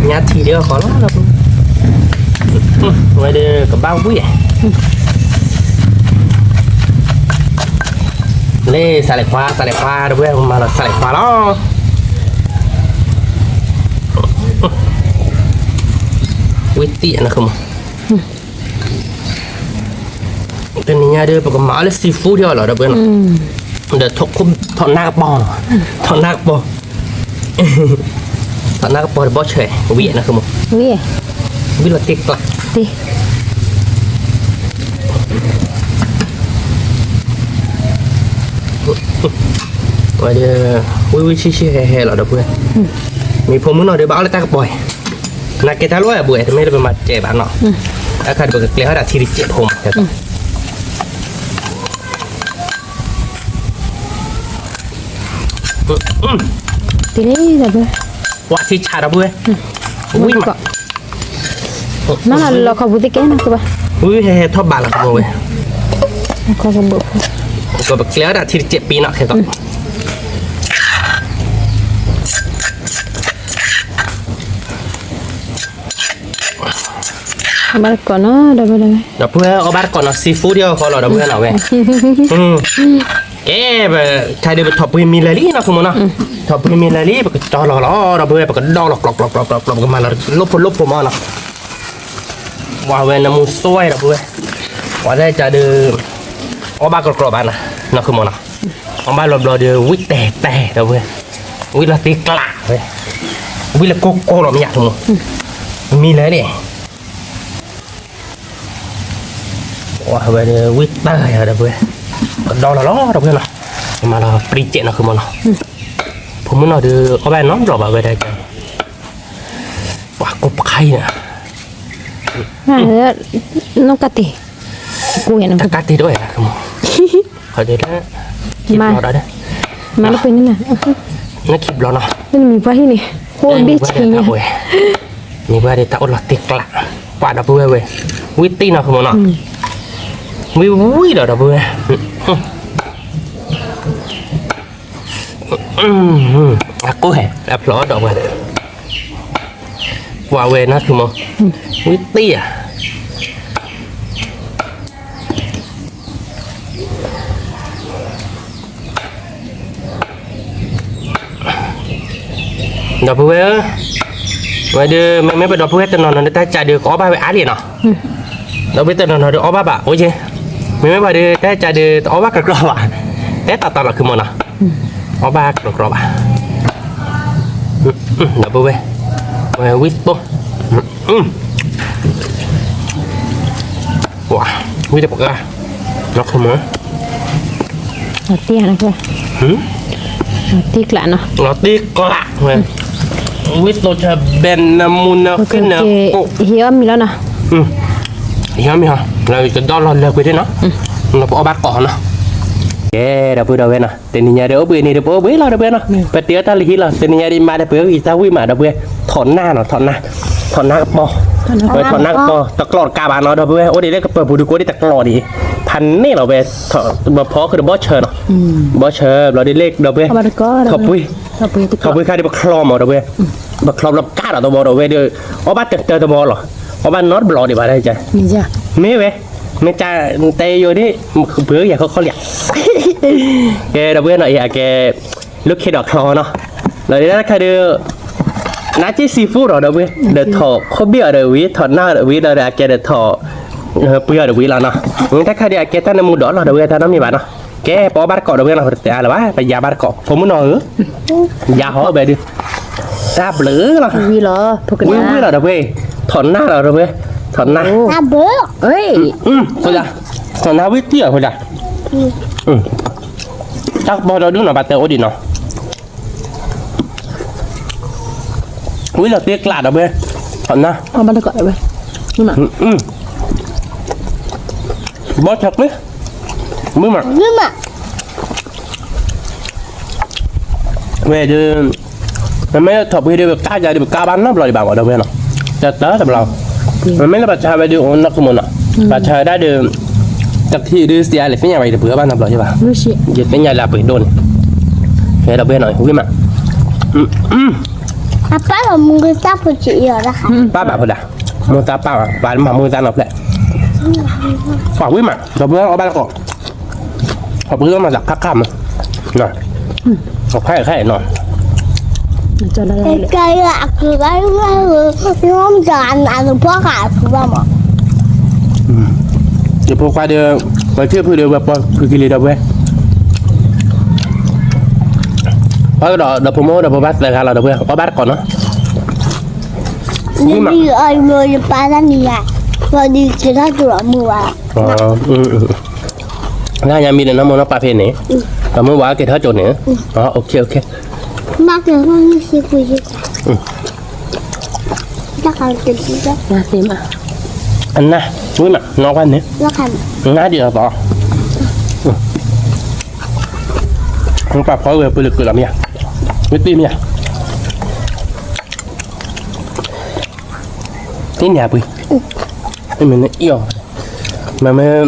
ညၣ်ထံဒ်အီၣ်ဃီလီၤ, ဝဲဒီးကဘၣ်ဝံၣ်, လၢ စးလဲၤခွါ စးလဲၤခွါ ဒီပုၢ်ဝဲၢ် မၤလီၤစးလဲၤခွါလီၤ, ဝံၣ်တံၢ်အနၢ်ခုမီၤ တနံၤညါဒီး ပကမၤအီၤလၢ seafood ဒ်အီၤလီၤ ဒီပုၢ်ဝဲၢ်နီၤ, ဒီးထီၣ်နၢ်ကပီၤ, ထီၣ်နၢ်ကပီၤ, ထီၣ်နၢ်ကပီၤတဘီဆဲး ဝံၣ်နၢ်ခုမီၤ, ဝံၣ်လီၤတ့ကျး, ဝဲဒီး ဝံၣ်ဝံၣ်ဆံၣ်ဆံၣ်ဟဲဟဲလီၤ ဒီပုၢ်ဝဲၢ်, မ့ၢ်ဖိမုၣ်နီၤဒီး ဘၣ်အီၣ်လၢတၢ်ကပီၤအံၤ, နကဲတၢ်လီၢ်အဘူး တမ့ၢ်လၢပမၤစဲးဘၣ်နီၤ, အခါဒီးပကကျဲၤထီၣ်ဒၣ်ထံတစဲးဖိမး ပှၤထံဆးဒီပုၢ်ဝဲၢ်, ဝံၣ်မး, မၤလီၤခီပူၤသ့ကဲနီၤ ကဘၣ်, ဝံၣ်ဟဲဟဲထီၣ်ဘးလီၤ ကဘၣ်ဝဲ, ပကကျဲၤထီၣ်ဒၣ်ထံတစဲးပံနီၤ ခဲကီး အဘၣ်တကိးနီၤ ဒီပုၢ်ဝဲၢ်, ဒီပုၢ်ဝဲၢ် အီၣ်ဘၣ်တကိးနီၤ seafood ဒ်အီၣ်ဃီလီၤ ဒီပုၢ်ဝဲၢ်နီၤဝဲ, ကဲ, ပ, ခဲဒီးပထီၣ်ပှ့ၤမံၤလၢာ်လံနီၤ ခုမီၤနီၤ, ထီၣ်ပှ့ၤမံၤလၢာ်လံ ပကတီလီၤလီၤ ဒီပုၢ်ဝဲၢ် ပကဒီလီၤကျီးကျီးကျီးကျီးကျီး ပကမၤလီၤလိၣ်ဖိလိၣ်ဖိမးနီၤ, ပှၤဝဲနမူစွဲ ဒီပုၢ်ဝဲၢ်, ပှၤသ့ၣ်ကဒီး, အီၣ်ဘၣ်ကျီးကျီးဘၣ်နီၤ နီၤ ခုမီၤနီၤ, အီၣ်ဘၣ်လီၤဘျီဒီး ဝံၣ်တဲာ်တဲာ် ဒီပုၢ်ဝဲၢ်, ဝံၣ်လီၤတ့ကျးဝဲ, ဝံၣ်လၢကိၢ်ကိၢ်လီၤမ့ၢ်ယါ ခုမီၤ, မံၤလၢာ်န့ၣ် ဝဲဒီး ဝံၣ်တၢ်ယၤ ဒီပုၢ်ဝဲၢ်, ကဒီလီၤလီၤ ဒီပုၢ်ဝဲၢ်နီၤ, မၤလီၤပြံကဲးနီၤ ခုမီၤနီၤ, ဖိမုၣ်နီၤဒီး အီၣ်ဘၣ်နီတဘျီဘၣ်ဝဲဒၣ်, ပှၤကိးပခါအံၤ, နီၢ်ကတ့ၢ်, တၢ်ကတ့ၢ်တဝဲၢ် ခုမီၤ, မၤလၢပှဲၤန့ၣ်, နခံဘျီနီၤ, မံၤပှၢ်ဟံၣ်န့ၣ်, အိၣ်ဒ့ဆ့, မံၤပှၢ်ဒ့တၢ်အိၣ်လီၤတ့ကျး, ပှၤဒီပုၢ်ဝဲၢ်ဝဲ, ဝံၣ်တံၢ်နီၤ ခုမီၤနီၤ, ဝံၣ်ဝံၣ်ဒီး ဒီပုၢ်ဝဲၢ် အကိၢ်ဟဲ အဖျိးဒီးပှၤ, ပှၤဝဲနီၤ ခုမီၤ, ဝံၣ်တံၢ်ဧါ, ဒီပုၢ်ဝဲၢ်ဧၢ, ဝဲဒီး မ့မ့ၢ်ပဒီပုၢ်ဝဲၢ်တနီၤနီၤဒီး တၢ်ကးဒီးကအီၣ်ဘၣ်ဝဲအါလံနီၤ, ဒီပုၢ်ဝဲၢ်တနီၤနီၤဒီးအီၣ်ဘၣ်ဘၣ် အိၣ်က့, မ့မ့ၢ်ပှၤဒီး တၢ်ကးဒီးတအီၣ်ဘၣ်ကြၢးကြၢးဘၣ်, တဲတီတီလီၤ ခုမီၤနီၤ, အီၣ်ဘၣ်ကြၢးကြၢးဘၣ်, ဒီပုၢ်ဝဲၢ်, ဝဲဝံၣ်သိ, ဝံၣ်တပှၢ်, နီၤ ခုမီၤ, တံၢ်ကျးနီၤ, တံၢ်ကျး, ဝံၣ်သိဆၢဘဲနမူနဃ့နကိး, ဟံးအီၣ်မံၤလီၤနီၤ, ဟံးအီၣ်မံၤဟီ, လၢကဒီလီၤလၢကွံာ်သ့ၣ်နီၤ, ပအီၣ်ဘၣ်ကိးနီၤ ကဲ ဒီပုၢ်ဒီဝဲၢ်နီၤ, တနံၤညါဒီးအိၣ်ဘှံးန့ၣ်ဒီး ပအိၣ်ဘှံးလီၤ ဒီပုၢ်ဝဲၢ်နီၤ, ပတ့အီၣ်တၢ်လၢဟံၣ်လီၤ. တနံၤညါဒ်မါဒီး ပှၤအံၤတၢ်ဝံၣ်မး ဒီပုၢ်ဝဲၢ်, ထီၣ်နၢ်နီၤ, ထီၣ်နၢ်, ထီၣ်နၢ်ကပီၤ, ပထီၣ်နၢ်ကပီၤ တကျီၢ်တကးဘၣ်နီၤ ဒီပုၢ်ဝဲၢ်, အိၣ်ဒ်လၢကပၢၤပူၤဒုးကအိၣ်ဒ်တကျီၢ်ဒံး, ဖးန့ၢ်လီၤဝဲ, ဘၣ်ဖီခိၣ်ဒီးဘီဆၢနီၤ, ဘီဆၢ ဘျီဒ်လဲၣ် ဒီပုၢ်ဝဲၢ်, ထီၣ်ပှံၢ်, ထီၣ်ပှံၢ်ခါဒ်း ပချီမး ဒီပုၢ်ဝဲၢ်, ပချီဘျီပကးဒီးတဘီဒီးဝဲဒီး, အီၣ်ဘၣ်တတၢတဘီလီၤ, အီၣ်ဘၣ်နီတဘျီဒံးဘၣ်, မ့ၢ်ဝဲ မ့ၢ်တၢ်တဲယိာ်ဒ်, ပှၤယၤခီခီလံဧါ, ကဲ ဒီပုၢ်ဝဲၢ်နီၤ, အံၤအကဲ လၢခံဒီးချီနီၤ, ဒီးဒ်တၢ်တခါဒီး, နါက့ seafood ဒီး ဒီပုၢ်ဝဲၢ်, ဒီးထီၣ်ခိၣ်ဘ့ၣ်အီၤဒီးဝံၤ ထီၣ်နၢ်ဝံၤဒီး အကဲဒီးထီၣ် ပှံၢ်အီၤဒီးဝံၤလီၤနီၤ, တၢ်တခါဒီးအကဲတၢ်နၢမူဒီးလီၤ ဒီပုၢ်ဝဲၢ်, တၢ်နီတမံၤဘၣ်နီၤ, ကဲ ပအီၣ်ဘၣ်တကိး ဒီပုၢ်ဝဲၢ်နီၤ, ပတတဲအါလၢၤဘၣ်, ပယၤဘၣ်တကိး ဖိမုၣ်နီၤဧၢ, ယၤဟီၣ်ဘဲဒုး, တၢ်ဘျုးလီၤ, ဝံၤလီၤ ဒီပုၢ်ဝဲၢ်, ထီၣ်နၢ်လီၤ ဒီပုၢ်ဝဲၢ်, ထီၣ်နၢ်, ထီၣ်နၢ်ဝံၤတံၢ်အီၤဖိဒၣ်, တၢ်ကပီၤဒီးဒုးနီၤ ဘၣ်တဲအိၣ်ဒံးနီၤ, ဝံၤလီၤတ့ကျး ဒီပုၢ်ဝဲၢ်, ထီၣ်နၢ်, ဘီဆၢကျ့, မုၢ်မး, ဝဲဒုး, မ့မ့ၢ်ထီၣ်ပှံၢ်ဒုး ပကးယၤဒုး ပကးဘၣ်နီတဘျီဒံးဘၣ်မး ဒီပုၢ်ဝဲၢ်နီၤ, တၢ်တၢ်တဘျီ, မ့မ့ၢ်လၢပှၤဆါဝဲဒုး အိၣ်နီၢ်ကမူၤနီၤ, ပှၤဆါဝဲဒၣ်ဒုး, တထံၣ်ဒုး စံးအါလဲၣ် သ့ၣ်ညါဘၣ်ယတပှဲၤဘၣ်နီတဘျီယဘၣ်, ယသ့ၣ်ညါလၢအပှ့ၤဒိၣ်န့ၣ်, ကဲ ဒီပုၢ်ဝဲၢ်နီၤ ဝံၤမး, အပၢ်လီၤမူကစၢ်ဖိစံးအီၤဒၣ်, ပၢ်ဘၣ်ဖိဒၣ်, မိၢ်သးပၢ်ဘၣ် ပှၤမၤမူသးနီၤဖျဲၣ်, ပှၤဝံၤမး ဒီပုၢ်ဝဲၢ် အီၣ်ဘၣ်တကိး အပှ့ၤလီၤမၤသးခါခါမး, အခဲအံၤခဲအံၤနီၤ, ကဲအကုဘၣ်, ယဖိခွါဒီး, ပှၤထံၣ်ဖုဒီး ဝဲပီဖုကလံၤ ဒီပုၢ်ဝဲၢ်, ပှၤကဒီး ဒီဖိမိၢ်ဒီးဖိပၢ်သၢဂၤလီၤ ဒီပုၢ်ဝဲၢ် အီၣ်ဘၣ်တကိးနီၤ, ဝံၤမး, ယပၢ်တၢ်နံၤယၤ, ပှၤဒုးက့ၤထီၣ်ကၠိလီၤမုၢ်ဝါ လၢညါမံဒီး နီၢ်မိၢ်နီၢ်ပၢ်ဖဲန့ၣ်, ဒီးမုၢ်ဝါက့ၤထီၣ်ကၠိန့ၣ်, အိၣ်ခ့ အိၣ်ခ့, မ့ၢ်က့ၤထီၣ်န့ၣ်စ့ၢ်ကီးယ့ၢ်, အနၢ်, ဝံၤမး နီၢ်ဝါန့ၣ်, နၢ်ဒံးအသီ, ပှၤဖီဝဲပှ့ၤလၢကုာ်လီၤမ့ၢ်ဧါ, ဝံၤတ့ၢ်မ့ၢ်ဧါ, တ့ၢ်န့ၣ်အပှ့ၤ, မ့ၢ်နအီၣ်, မ့မ့ၢ်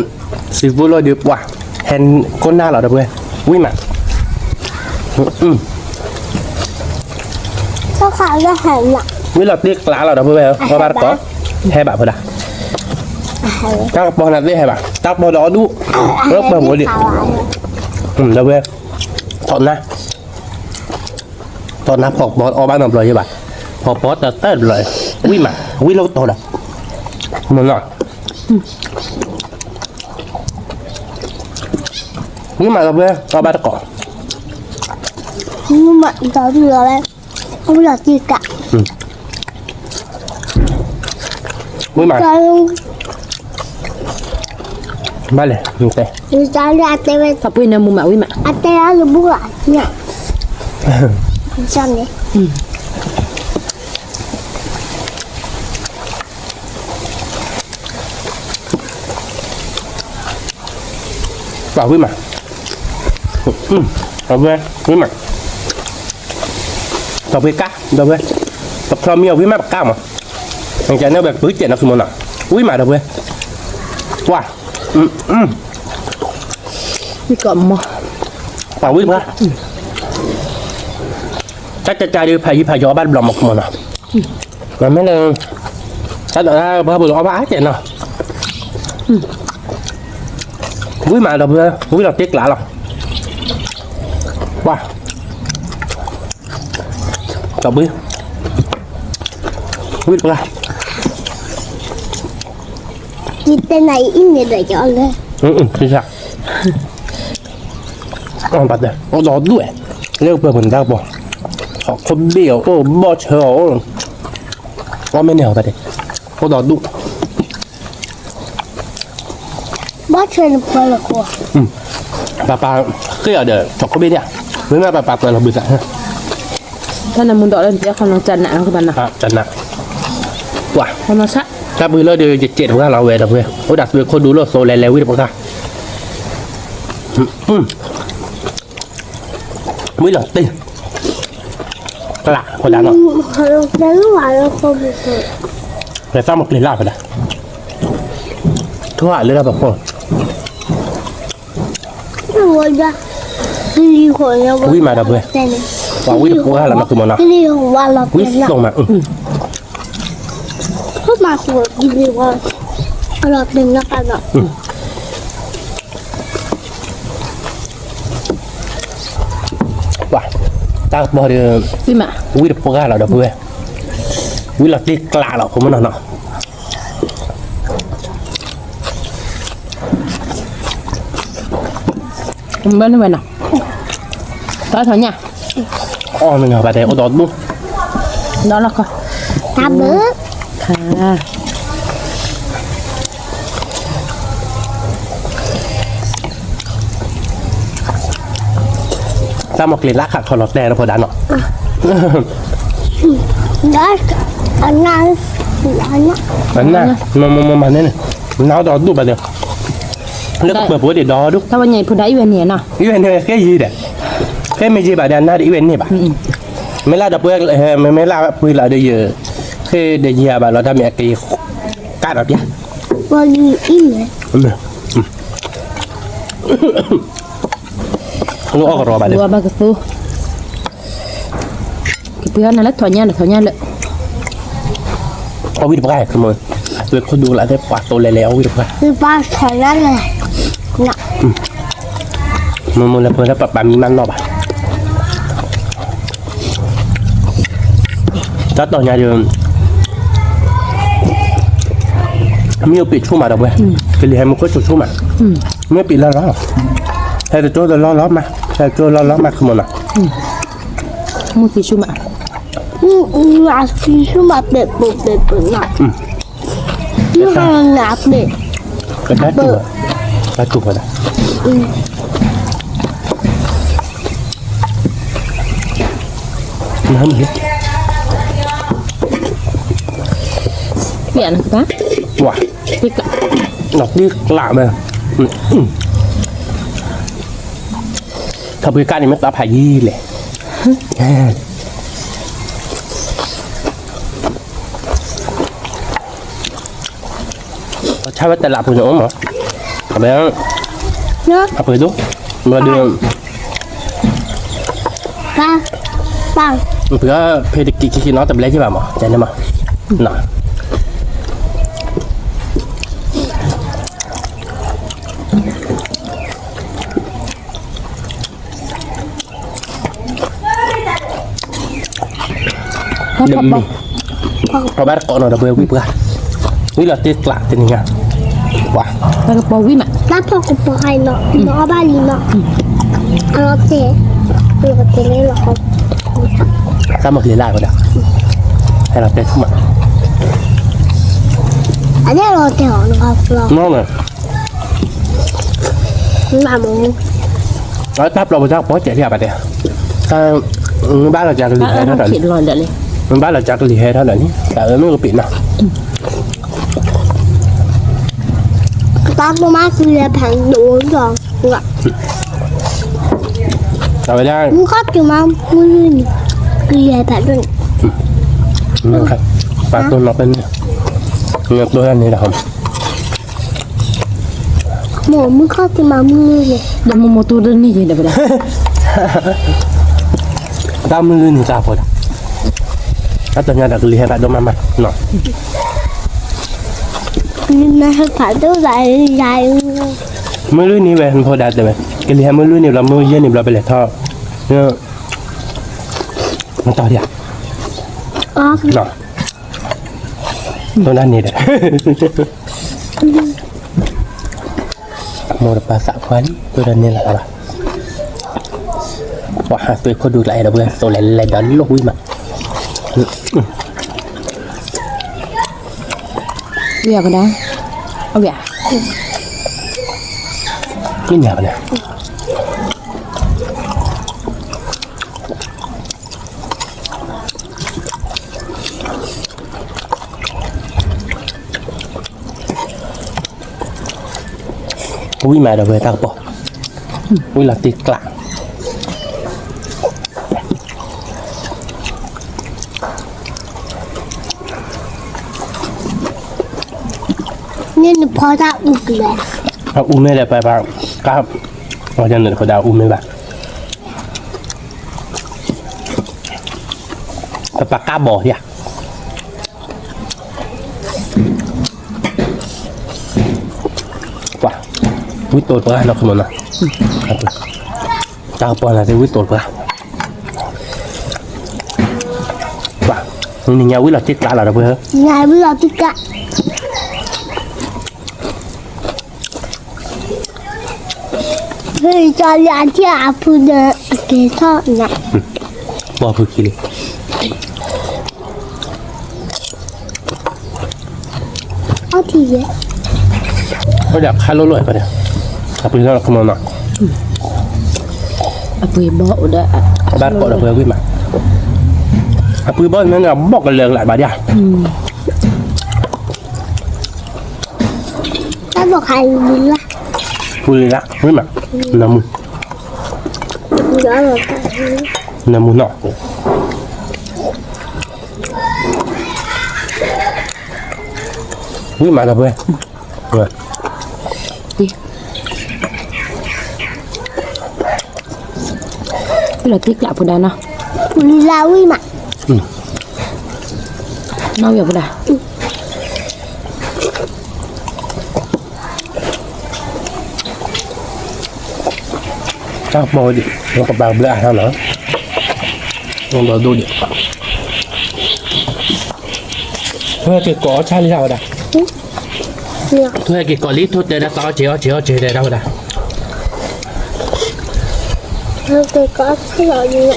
seafood လီၤဒုးပှၤ, ဟဲကိးနၢ်လီၤ ဒီပုၢ်ဝဲၢ်, ဝံၤမး, ဝံၤလီၤတ့ကျးလီၤ ဒီပုၢ်ဝဲၢ်ဧၢ, အီၣ်ဘၣ်တကိး, ဟဲဘၣ်ဖိဒၣ်, တၢ်ကပီၤနၤသ့ၣ်ဟဲဘၣ်, တၢ်ကပီၤဒီးအီၣ်ဒူၣ်, လၢပှၤဖိဒံး, ဒီပုၢ်ဝဲၢ်, ထီၣ်နၢ် ထီၣ်နၢ်ဖီၣ်ကပီၤအီၣ်ဘၣ်နီတဘျီယဘၣ်, ဖီၣ်ကပီၤတၢ်တၢ်တဘျီ, ဝံၤမး, ဝံၤလီၤကတီၤဒီး, မ့ၢ်နီၤ, ဝံၤမး ဒီပုၢ်ဝဲၢ် အီၣ်ဘၣ်တကိး, ဝံၤမး ဒီပုၢ်ဝဲၢ်, ဝံၤလီၤတ့ကျး ဝံၤမး, ဘၣ်လဲၣ်, တဲ, ပှ့ၤနၢမူမး ဝံၤမး, အတဲလၢဘူၣ်ဂၤ, န့ၣ် ပှၤဝံၤမး, ဝံၤမး, ဒီပုၢ်ဝဲၢ်ကါ, ဒီပုၢ်ဝဲၢ်, ပဖျီမံအီၤဝံၤမးပကါမး, ကန့ၣ်ဝဲပကဲးနီၤ ခမနီၤ, ဝံၤမး ဒီပုၢ်ဝဲၢ်, ပှၤ, ပှၤဝံၤတပှၤ တၢ်ကကါဒုး ဖးယံၤဖးယီၤအီၣ်ဘၣ်တဘျီမး ခမနီၤ, မ့မ့ၢ်လၢ တၢ်ဒိးတၢ်ပှၢ်ပူၤလီၤအီၣ်ဘၣ်အါ ကဲနီၤ, ဝံၤမး ဒီပုၢ်ဝဲၢ် ဝံၤလီၤတ့ကျးလီၤ, ပှၤ, ဒီပုၢ်ဝဲၢ်, ဝံၤတပှၤ ယတဲနၤအံၤန့ၣ်ဒီးယအီၣ်လၢ, အီၣ်ဘၣ်တဲ အိၣ်ဒီဒူၣ်ဝဲ, လၢပှဲၤပူၤန့ၣ်တၢ်ကပီၤ, ဟီၣ်ခိၣ်ဘ့ၣ်အီၤ အိၣ်ဘီၣ်ဆၢအီၤ, အီၣ်မ့ၢ်န့ၣ်ဟီၣ်ဘၣ်တဲ, အိၣ်ဒီဒူၣ်, ဘီၣ်ဆၢန့ၣ်ပှဲၤလီၤဃိ, ပၢ်ပၢ်ဃ့အီၤဒီး ဟီၣ်ခိၣ်ဘ့ၣ်ဒၣ်, မ့မ့ၢ်ပၢ်ပၢ်ပှဲၤလီၤဘုသး, တၢ်နၢမူဒီးလၢနတဲခီနီၤ ကနးကဘၣ်နီၤ, ကနး, ပှၤ, တၢ်ပှ့ၤလီၤဒီး ယစဲးတပှၤလီၤဝဲဒီပုၢ်ဝဲၢ်, အိၣ်ဒၣ်သုးခိၣ်ဒူလိာ်သိးလဲၤလဲၤဝံၤတပှၤ, ဝံၤလီၤတ့ၢ်, ကျးဖိဒါနီၤ, လဲၤသးမ့ၢ်ကျ့ၤလၢ်ဖိဒါ, ထိၣ်လၢတၢ်ပဖိ, ဝံၤမးဒီပုၢ်ဝဲၢ်, ပှၤဝံတပှၢ်လီၤနီၤ သုမ့ၢ်နီၤ, ဝံသိးမး, ပှၤ, တၢ်ကပီၤဒီး, ဝံတပှၢ်လီၤဒီပုၢ်ဝဲၢ်, ဝံလီၤတ့ၢ်ကျးလီၤဖိမ့ၢ်နီၤနီၤ, ဘၣ်န့ၣ်ဝဲနီၤ, တၢ်ထီၣ်ညၣ်, အီၣ်မ့ၢ်နီၤ ဘၣ်တဲအိၣ်ဒီဒူၣ်, ဒီလီၢ်ခီ, တၢ်ဘၢ ခါ သးမ့ၢ်ကျ့ၤလၢခးခီလီၤတဲာ်လၢဖိဒါနီၤ, အနၢ်, အနၢ်, မ့ၢ်မ့ၢ်မ့ၢ်မၤန့ၣ်န့ၣ်, နၢ်ဒီးဒူၣ်ဘၣ်ဒီး, လၢကပၢၤဖိဒံးဒီဒူၣ်, တၢ်ဝဲညါအံၤဖိဒါအံၤဝဲန့ၣ်နီၤ, အံၤဝဲန့ၣ်ဝဲဃ့ယံၤဒီး, ဃ့မ့ၢ်ယံၤဘၣ်ဒီး အနၢ်ဒီးအံၤဝဲန့ၣ်ဘၣ်, မ့ၢ်လၢဒီပုၢ်ဝဲၢ်, မ့ၢ်လၢပှ့ၤလီၤဒီးယ, ဃ့ဒီးယံၤဘၣ်လီၤ တၢ်မ့ၢ်အက့ၤ, ကးဒီးပျၢ်, အီၣ်ကရီဘၣ်ဒီး, ကပှ့ၤအီၣ်နၤလၢထီၣ်ညၣ်ဒီးထီၣ်ညၣ်လၢ, အီၣ်ဝံတပှၢ်, သုးခိၣ်ဒူလၢသ့ၣ်ပှၤသိးလဲၤလဲၤအီၣ်ဝံတပှၢ်, မ့ၢ်မ့ၢ်လၢပှၤလၢပပာ်မံမးနီၢ်ဘၣ်, တၢ်တီၢ်ညါဒီး, မ့ၢ်အိၣ်ပ့းဆူၣ်မးဒီပုၢ်ဝဲၢ်, ကလံၤဟဲမူခိၣ်ဆူၣ်ဆူၣ်မး, မ့ၢ်ပ့းလီၤလီၤ, ဟဲတကၠိလီၤလီၤမး, ဟဲတကၠိလီၤလီၤမး ခမနီၤ, မ့ၢ်သံဆူၣ်မး, သံဆူၣ်မး ပ့းပူၤပ့းပူၤနီၤ, မ့ၢ်နၤပ့း, ကတၢ်တူၢ်, တၢ်တူၢ်ဖီဒၣ် နမ့ၢ်, ပျဲနကပၤ, ပှၤ, ပျဲကျး, နီၢ်ပျဲကျးဝဲ, ထီၣ်ပှ့ၤကၣ်န့ၣ် မ့ၢ်သးဖးယံၤလဲၣ်. ဆါဝဲတလးပူၤန့ၣ်အိၣ်မး, အဝဲ, အပှ့ၤဒိၣ်, မ့ၢ်ဒုး, ပှၤ, ဖဲတက့ၤခံဆံနီၤ တဘျဲက့ၤဘၣ်မး တဲန့ၣ်မး, နီၤ. ဒီးမ့ၢ်, ပှၤဘၣ်တကိးနီၤဒီးပှၤဝံပှၢ်, ဝံလီၤတ့ၢ်ကျးတနံၤညါ, ပှၤ, တၢ်ကပီၤဝံမး, တၢ်ဖီၣ်ကပီၤဟဲနီၤ, အီၣ်ဘၣ်လံနီၤ, အလီၤတဲာ်, လီၤတဲာ်လၢလီၤ, တၢ်မၤကလံၤလၢ်ဝဲဒၣ်, ဟဲလီၤတဲာ်ဆူၣ်မး, အန့ၣ်လီၤတဲာ်အီၤ, နီၤ တၢ်ပျီပတၢ်ကပီၤစဲးလံဘၣ်တဲ, တၢ်, မ့ၢ်ဘၣ်လီၤကးကလံၤဟဲထီၣ်ဒီး, မ့ၢ်ဘၣ်လီၤကးကလံၤဟဲထီၣ်ဒီးန့ၣ် တၢ်အၢမ့ၢ်ကပ့ၤနီၤ, တၢ်ဖိမးကလံၤဟဲဖးဒိၣ်ဒီး, အဝဲဒၣ်, မုၢ်ခီၣ်တုၤမးမုၢ်လွံၢ်နံၤ, ကလံၤဟဲဖးဒိၣ်န့ၣ်, ပှၤတိၢ်နီၣ်ဖဲန့ၣ်, တိၢ်တၢ်န့ၣ်ဒီး မိၢ်မုၢ်ခီၣ်တုၤမးမုၢ်လွံၢ်န့ၣ်, ဒီးမိၢ်မိၢ်တိၢ်တန့ၢ်ယဲဒီးဝဲဒၣ်, တၢ်မုၢ်လွံၢ်န့ၣ်တၢ်ဖိဒၣ်, တၢ်တညါဒီးကလံၤဟဲဖးဒိၣ်မးမးနီၤ, မုၢ်လွံၢ်န့ၣ်ဝဲဖိဒၣ်တဲဝဲ, ကလံၤဟဲမုၢ်လွံၢ်န့ၣ်ဘျီ မုၢ်ယဲၢ်န့ၣ်ဘျီ ပလဲၤထီၣ်, မတီၢ်ဒံးဧါ, တိၢ်တၢ်န့ၣ်ဒီး မိၢ်တပာ်သးခွါလံ တိၢ်တၢ်န့ၣ်လၢ်ဘၣ်, ပှၤဟးသွဲခိၣ်ဒူကျါအဲၣ်ဒီးပှၤသိးလဲၤလဲၤဒီးလိၣ်ဝံၤမး, ဝံၤအကဒါ, အဝံၤ, မ့ၢ်ညါပန့ၣ် ဝံၤမးဒီးပှၤတၢ်ကပီၤ, ဝံၤလီၤတ့ၢ်ကျး, န့ၣ်နဖီတၢ်အူကလဲၣ်, အအူမ့ၢ်ဒီးပပာ်ကါ, အီၤန့ၣ်တဃိဒၣ်အအူမ့ၢ်ဘၣ်, ပပာ်ကါဘီၣ်ယါ, ပှၤ, ဝံတိၢ်တပှၢ်နီၤ ခမနီၤ, တၢ်ကပီၤနၤသ့ၣ်ဝံတိၢ်တပှၢ်, ပှၤ, နညါဝံလီၤတံၢ်ကျါလီၤဒီပုၢ်ဝဲၢ်, ညါဝံလီၤတံၢ်ကျါ ဖုကၠီလၢအထံၣ်အဖုဒီး ကဲထီၣ်နၤ, ပှၤဖုခံလံ, အီထံယဲ, အိၣ်ဒီးခါလိၣ်လိၣ်ပှၤဒီး, အပှ့ၤထီၣ်လီၤခမနီၤ, အပှ့ၤဘီၣ်အိၣ်ဒီး, ဘၣ်ကိးဒီပုၢ်ဝဲၢ်ဝံၣ်မး, အပှ့ၤဘီၣ်န့ၣ်ဘီၣ်ကလၢာ်ကလာ်ဘၣ်ဒၣ် တၢ်ဘီၣ်ခါလံလၢ်, ပူၤလံလၢ် ဝံၣ်မး, နမူ, နမူနီၤ, ဝံၣ်မးဒီပုၢ်ဝဲၢ်, လီၤတံၢ်ကျးဖိဒါနီၤ, ပူၤလံလၢ်ဝံၣ်မး, နီၣ်ဝံၣ်အဖိဒါ တၢ်ကပီၤဒံး ကပာ်ကဘျၢအဟါနီၤ, ဒီးဒိၣ်ဒံး, ထွဲက့ၤကိးအီၣ်ဆၣ်လံတၢ်ဝဲဒၣ်, ထွဲက့ၤကိးလံ ထိၣ်တဲဒၣ်သးအီၣ်စ့အီၣ်စ့အီၣ်စ့တဲဒၣ်ဝဲဒၣ်, ထွဲက့ၤကိးအီၣ်ဆၣ်လီၤ,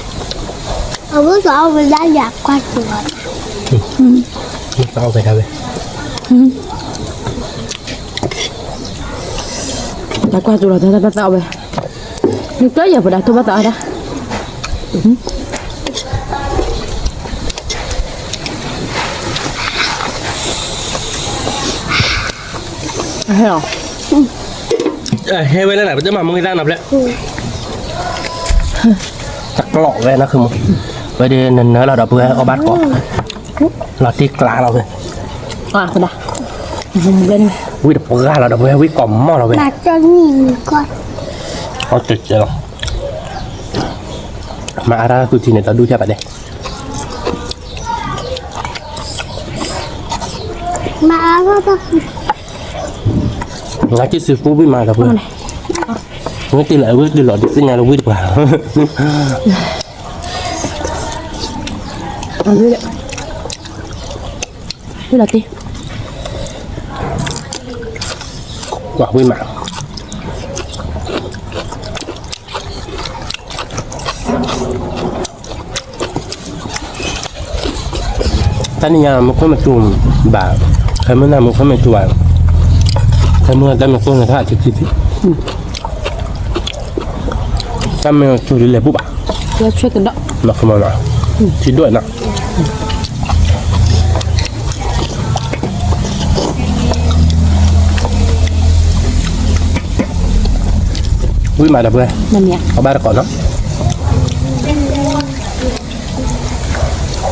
အဝဲသးအီၣ်ဝဲဒၣ်ယၤကွၢ်စ့လီၤ, သးအီၣ်ဝဲဒၣ်ဝဲ တၢ်ကွၢ်ကၠိလီၤတၢ်ဘၣ်သးအီၣ်ဝဲ, နကၠီယဲၢ်ပဒါထိၣ်ဘၣ်သးအီၣ်ဒၣ်, ဟဲလီၤ, ဟဲဝဲလၢနၤ ပတမၤမူဂ့ၤသၣ်နီၤဖျဲၣ်, တကျိးဝဲနီၤ ဝဲဒၣ်နနၢလီၤဒီပုၢ်ဝဲၢ်အီၣ်ဘၣ်တကိး, လီၤတံၢ်ကျါလီၤဝဲ, ဝံၣ်တပှၢ်လီၤဒီပုၢ်ဝဲၢ် ဝံၣ်ကိးမီၢ်လီၤဝဲ, အီၣ်တကဲလီၤ, မၤအါတၢ်သူထံန့ၣ် တဒူၣ်ယါဘၣ်ဒဲး, မၤအါတၢ်သူ, ငါက့ၤစံးပူဝံၣ်မးဒီပုၢ်ဝဲၢ်, ဝဲတ့ၢ်လီၤ ဝဲတ့ၢ်လီၤဒ်သ့ၣ်ညါလၢဝံၣ်တပှၢ်, ဝံၣ်လီၤတံၢ်, ဝံၣ်မး တနံၤညါမူခိၣ်မတူဘၣ်, ခဲမုၢ်နၤမူခိၣ်မတူဘၣ်, ခဲမုၢ်တၢ်မူခိၣ်န့ၣ် တၢ်ထံထံထံ, တၢ်မ့ၢ်တူဒ်လဲၣ်ပူဘၣ်, မ့ၢ်ခမီနီၤ, ထံဒိၣ်နီၤ, ဝံၣ်မးဒီပုၢ်ဝဲၢ်, အဘၣ်တကိးနီၤ, ဝံၣ်မး, ဝံၣ်မ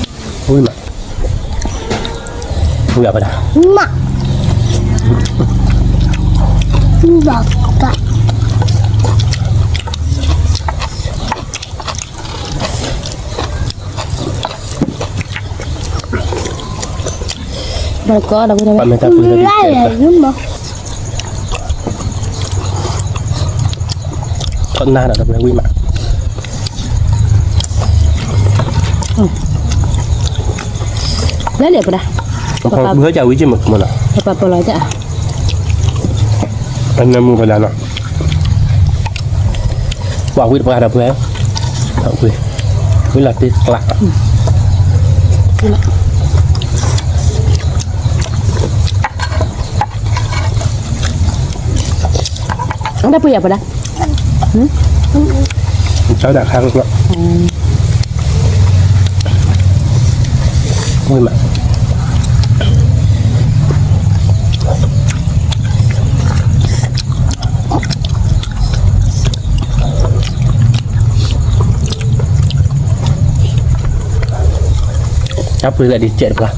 း, ဘၣ်တကိးဒီပုၢ်ဝဲၢ်, ပမ့ၢ်တၢ်ပှ့ၤလၢဒ်လဲၣ်, ထီၣ်နၢ်ဒီးဒီပုၢ်ဝဲၢ်ဝံၣ်မး, လၢလၢပဒါ, ပှၤပာ်ပလီၢ်တၢ်, အနၢမူပဒါနီၤ, ပှၤဝံၣ်တပှၢ်ဒီပုၢ်ဝဲၢ်, ဝံၣ်လီၤတံၢ်ကျး တၢ်ပှ့ၤယၤပဒါ, တၢ်ဒၣ်ခါကလီ, ဝံၣ်မး, တၢ်ပှ့ၤလၢဒ်စဲးတပှၢ်,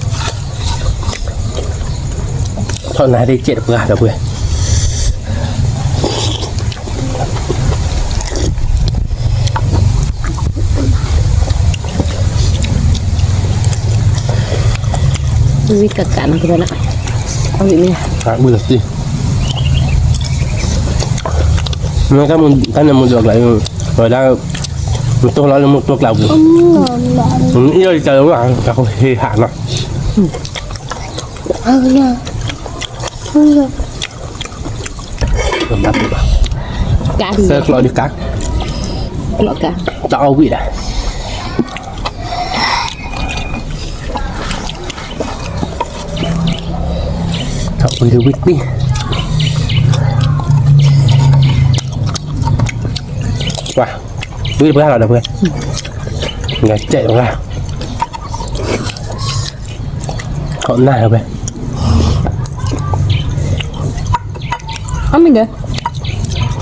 ထီၣ်နၤဒ်ကဲးတပှၢ်ဒီပုၢ်ဝဲၢ်. ဝံၣ်ကးကးနီၤ ကဘဲလၢ အဝံၣ်မ့ၢ် အဝံၣ်လီၤတံၢ် မ့ၢ်တၢ်မူဒိၣ်ကျါ ဝဲဒၣ် မ့ၢ်တိၢ်လီၤလၢမူတိၢ်ကျါပူၤ အံၤလီၤတံၢ်ဝဲ တၢ်ကဟ့ၣ်ဟးနီၤ ကါဒ် ဆၢကျီဒ်ကါ ကျီကါ တၢ်အီၣ်ဝံၣ်ဒၣ် ထီၣ်ဝံၣ်ဝံၣ်တံၢ် ဝါ ဝံၣ်တပှၢ်လီၤဒီပုၢ်ဝဲၢ် ကဲးတပှၢ် ထီၣ်နၢ်ဒီပုၢ်ဝဲၢ် အမ့ၢ်ဒီး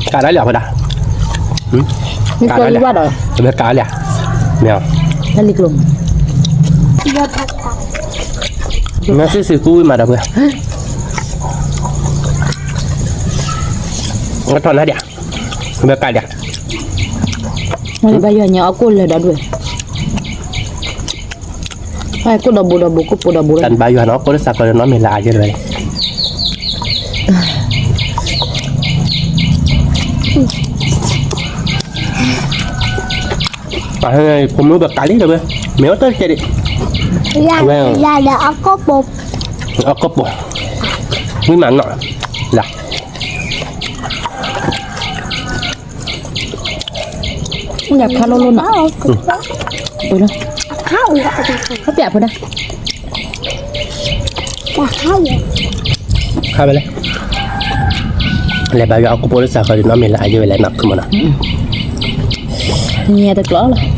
ကးဒၣ်လံအဖီဒၣ် ကးဒၣ်လံ တဘဲကးလံ မ့ၢ် တၢ်လံကျိၤ မ့ၢ်စံးစံးကူဝံၣ်မးဒီပုၢ်ဝဲၢ် ထီၣ်နၢ်ဒံး တဘဲကးလံ ဘါယွၤညါအီၣ်ကိၣ်လၢာ်ဒီပုၢ်ဝဲၢ် ကိၣ်ဒီဘိဒီဘိ ကိၣ်ပိဒီဘိ တၢ်ဘါယွၤန့ၣ် အီၣ်ကိၣ်လၢစးကီးဒီးနီတမံၤလၢအယဲၢ်လၢၤ ပှၤဟဲဖိမုၣ်ဘၣ်ကးလံဒီးဝဲ မ့ၢ်အီၣ်တၢ်ကဲဒံး လၢလၢအီၣ်ကိၣ်ပိ အီၣ်ကိၣ်ပိ ဝံၣ်မးနီၢ် လၢ ယခါလိၣ်လိၣ်နီၤ ပလၢ ခါအူ ခါပျးဖိဒၣ် ခါဝဲလဲၣ် လဲၤဘါယွၤအီၣ်ကိၣ်ပိလၢစးဃီဒီးနီတမံၤလၢအယဲၢ်ဝဲလဲၣ်နီၤ ခမနီၤ ညါတကျီလီၤ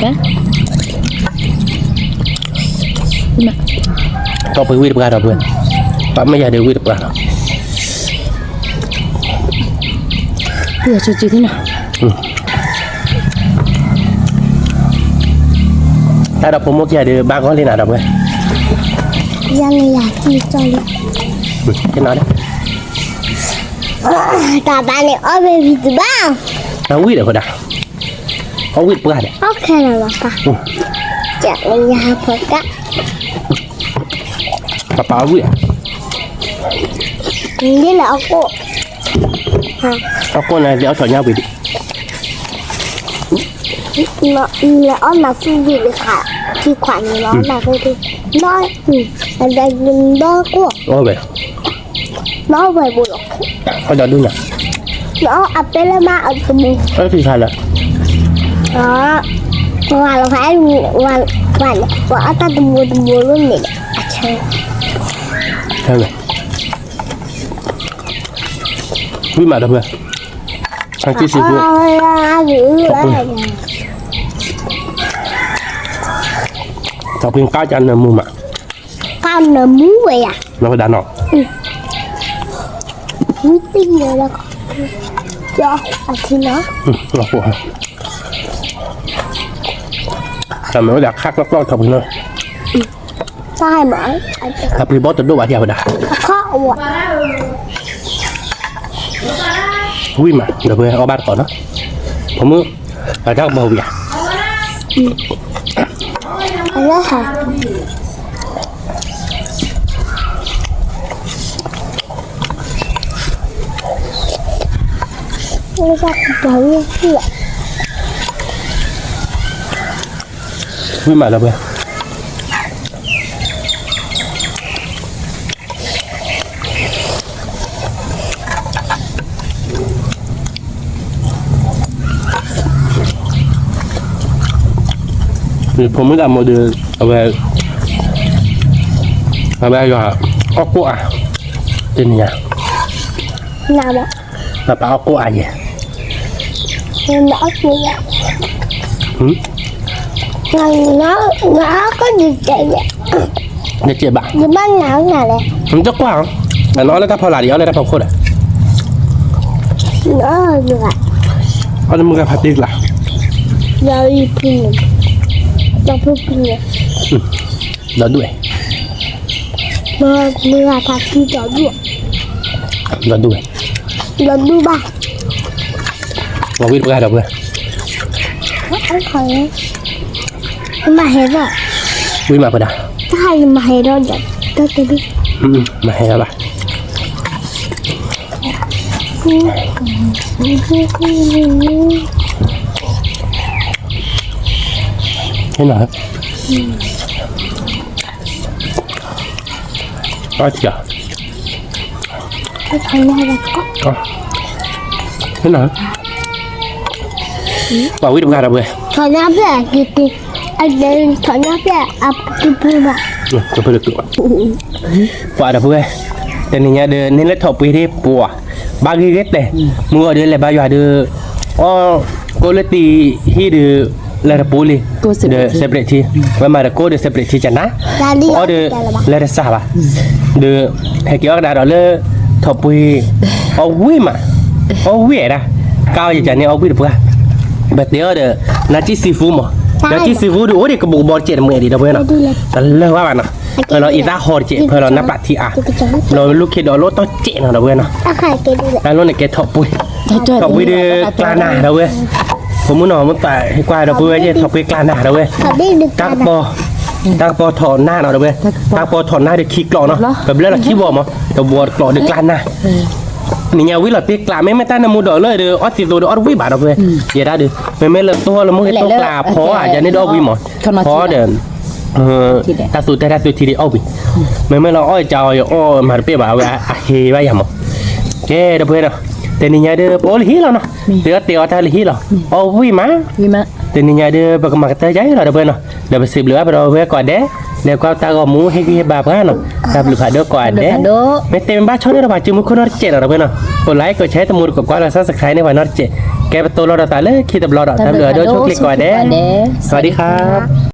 ကဲ ထီၣ်ပှ့ၤဝံၣ်တပှၢ်ဒီပုၢ်ဝဲၢ် ပှၤမ့ၢ်ယၤဒီးဝံၣ်တပှၢ်လီၤ ပယၤဆိက့သ့ၣ်နီၤ တၢ်ဒီးဖိမုၣ်ခံဂၤဒီးဘၣ်ဂီၢ်လံနၤဒီပုၢ်ဝဲၢ် ယၤန့ၣ်ယၤကံကီလံ ကဲနီၤ တၢ်ဘါန့ၣ်အီၣ်ဝဲဝံၤတဘၣ် အဝံၣ်ဒီးဝဲဒၣ် အီၣ်ဝံၣ်တပှၢ်ဒီး အီၣ်ခဲလၢာ်လီၤပၢ် ကဲးလၢယဟးဖီကါ ပပာ်အီၣ်ဝံၣ် ဒ်လဲၣ်အီၣ်ကိၣ် အီၣ်ကိၣ်န့ၣ် ဒ်အီၣ်ထီၣ်ညါဝံၤဒံး လဲၤအီၣ်နၤသူၣ်ဒံးတခါ ခံခွးန့ၣ်လီၤ နၤသူၣ်ဒံး နီၢ် အဒဲကဒီကိၣ် အီၣ်ဝဲ နီၢ်ဝဲဘိလီၤ အီၣ်ဒီဒူၣ်ညါ နီၢ်အပဲလၢမါအတမူ အီၣ်ခံခါလၢ ဝၤလီၤဖဲ ဝၤ ဝၤန့ၣ် ပှၤအီၣ်တၢ်တမူတမူလိၣ်န့ၣ်ဒီး အဆၢ ဆၢဝဲ ဝံၣ်မးဒီပုၢ်ဝဲၢ် အကံစ့ၢ်ကီး ထီၣ်ပှ့ၤကါကနၢမူမး ကနၢမူဝဲယၤ နဝဲဒၣ်နီၤ ဝံၣ်တံၢ်လၢ အထံနီၤ တၢ်မ့ၢ်ဝဲဒၣ်ခါကျီကျီထီၣ်ပှ့ၤနီၤ တၢ်မ့ၢ် ထီၣ်ပှ့ၤဘီတဒိၣ်ဘၣ်ထံၣ်ဝဲဒၣ် အခီၣ်ဝဲ ဝံၣ်မး ဒီပုၢ်ဝဲၢ်အီၣ်ဘၣ်တကိးနီၤ ဖိမုၣ် အတၢ်ကပီၤဝံၣ်ဧါ အဝဲဟး ဝံၣ်မးဒီပုၢ်ဝဲၢ် ဖိမုၣ်တၢ်မိၢ်ဒီး အဝဲ အဝဲယွၤ အီၣ်ကိၣ်အါ တနံၤညါ ပပာ်အီၣ်ကိၣ်အါယဲ နအီၣ်ကိၣ်ယဲ နအီၣ်ကိၣ်ဒ်တဲယဲ နစဲးဘၣ် နဘၣ်နၤနၤလဲၣ် နတကွၢ် နအီၣ်လၢတၢ်ဖီလာ်ဒီး အီၣ်လၢတၢ်ဖီခိၣ်ဒီး နအီၣ်မုၢ်ဂၤ အီၣ်လၢမုၢ်ဂၤဖးတံၢ်ကျါ ယီၤအံၤဖုန့ၣ် ယီၤဖုဖုန့ၣ် ဒီဒူၣ်ဝဲ, မုၢ်ဂၤဖါတံၢ်ဒီဒူၣ်, ဒီဒူၣ်ဝဲ, ဒီဒူၣ်ဘၣ်, ဝံတပှၢ်ဒီပုၢ်ဝဲၢ်, မၤဟဲဒီး, ဝံမၤပှဲၤဒၣ်, တၢ်ဟးယမၤဟဲဒီးဒီး, တၢ်တဒူၣ်, မၤဟဲဒီးဘၣ် ဟဲနၤ, အထံၣ်, ဟဲနၤ, ပှၤဝံတပှၢ်ဒီပုၢ်ဝဲၢ်, ထီၣ်ညါဖျဲၣ်အက့ၤတ့ၢ်, အက့ၤထီၣ်ညါဖျဲၣ်အက့ၤတ့ၢ်ဘၣ်, ပှၤဒီပုၢ်ဝဲၢ်, တနံၤညါဒီး န့ၢ်လၢထီၣ်ပှ့ၤဒ့ပှၤ, ဘၣ်ဂ့ၤဂ့ၤတဲာ်, မုၢ်ဂီၤဒီးလဲၤဘါယွၤဒီး, အီၣ်ကိၣ်လၢတံၢ်ဟံၣ်ဒီး, လၢတပူၤလံ, ဒီး separate ထံ, ဝဲမၤတကိၣ်ဒီး separate ထံကနၤ, အီၣ်ဒီး, လၢတစၢ်ဘၣ်, ဒီး, ဟဲက့ၤအီၣ်ကဒါဒီးလၢ, ထီၣ်ပှ့ၤ, အီၣ်ဝံၣ်မး, အီၣ်ဝံၣ်ဒၣ်, ကါအီၣ်ယကန့ၣ် အီၣ်ဝံၣ်တပှၢ်, ပတဲအီၤဒီး, နါကံၣ်စံဖူမး, နါကံၣ်စံဖူဒီးအိၣ်ဒံးကဘိးကဘီတကဲးတမှဲဒံးဒီပုၢ်ဝဲၢ်နီၤ, တလၢာ်ဝဲဘၣ်နီၤ, ဖဲလီၤအံသၣ်ဟီတကဲး ဖဲလီၤနၢ်ပာ်ထံအါ, လီၤလၢလူၢ်ခ့ဒီးလိၣ်တီကဲးနီၤဒီပုၢ်ဝဲၢ်နီၤ, တၢ်လီၢ်န့ၣ်ကဲထီၣ်ပှ့ၤ, ထီၣ်ပှ့ၤဒီးကျါနၤဒီပုၢ်ဝဲၢ်, ဖိမုၣ်နီၤ မ့ၢ်သးကွၢ်ဒီပုၢ်ဝဲၢ်ယဲ ထီၣ်ပှ့ၤကျါနၤဒီပုၢ်ဝဲၢ်, တၢ်ကပီၤ, တၢ်ကပီၤထီၣ်နၢ်နီၤဒီပုၢ်ဝဲၢ်, တၢ်ကပီၤထီၣ်နၢ်ဒီးခံကျိးနီၤ, ပဘျၢလီၤခံဘီမး, တဝီၤတကျိးဒီးကျါနၤ နံၤညါဝံၤလီၤတ့ကျး မ့မ့ၢ်တၢ်နၢမူဒီးလၢဒီး အီၣ်သံသိးဒီးအီၣ်တဝံၣ်ဘၣ်ဒီး ဖဲ ယဲဒၣ်ဒီး မ့မ့ၢ်လၢတိၢ်လၢမုၢ်ဂ့ၤတိၢ်ကျးဖီဧါ ယန့ၢ်ဒီးအီၣ်ဝံၣ်မး, ဖီဒီး တၢ်သူတဲတၢ်သူထံဒီးအီၣ်ဝံၣ်, မ့မ့ၢ်လၢအီၣ်ကၢအီၣ်ယအီၣ်မၤတပ့ၢ်ဘၣ် အဝဲအဟ့ဘၣ်ယၤမး, ကဲဒီးဖဲဒီး တနံၤညါဒီး ပအိၣ်လၢဟံၣ်လီၤနီၤ, ပအီၣ်တဲအီၤတၢ်လၢဟံၣ်လီၤ, အီၣ်ဝံၣ်မး, တနံၤညါဒီး ပကမၤကတၢၢ်ယၤလီၤဒီးဖဲနီၤ, ဒီးပစံးဘျုးဘၣ်ပဒီပုၢ်ဝဲၢ်ကိးဂၤဒဲး, လဲၤကွၢ်တၢ်ဂီၤမူ ဟ့ၣ်ဂံၢ်ဟ့ၣ်ဘါပှၤနီၤ, တၢ်ဘျုးဖးဒိၣ်ကိးဂၤဒဲး, မ့ၢ်တဲမ့ၢ်ဘၣ်ဆီန့ၣ်ဒီး ပှၤစုမုၢ်ခိၣ်နီတစဲးနီၤဒီးဖဲနီၤ, ကိး like ကိး share တမူတကိးကွၢ်လီၤ subscribe န့ၢ်ပှၤနီတစဲး, ကဲပတိၢ်လီၤဒီးသးလၢခံတဘျီဒီး တၢ်ဘျုးဖးဒိၣ်ဆိၣ်ဂ့ၤကိးဂၤဒဲး, สวัสดีครับ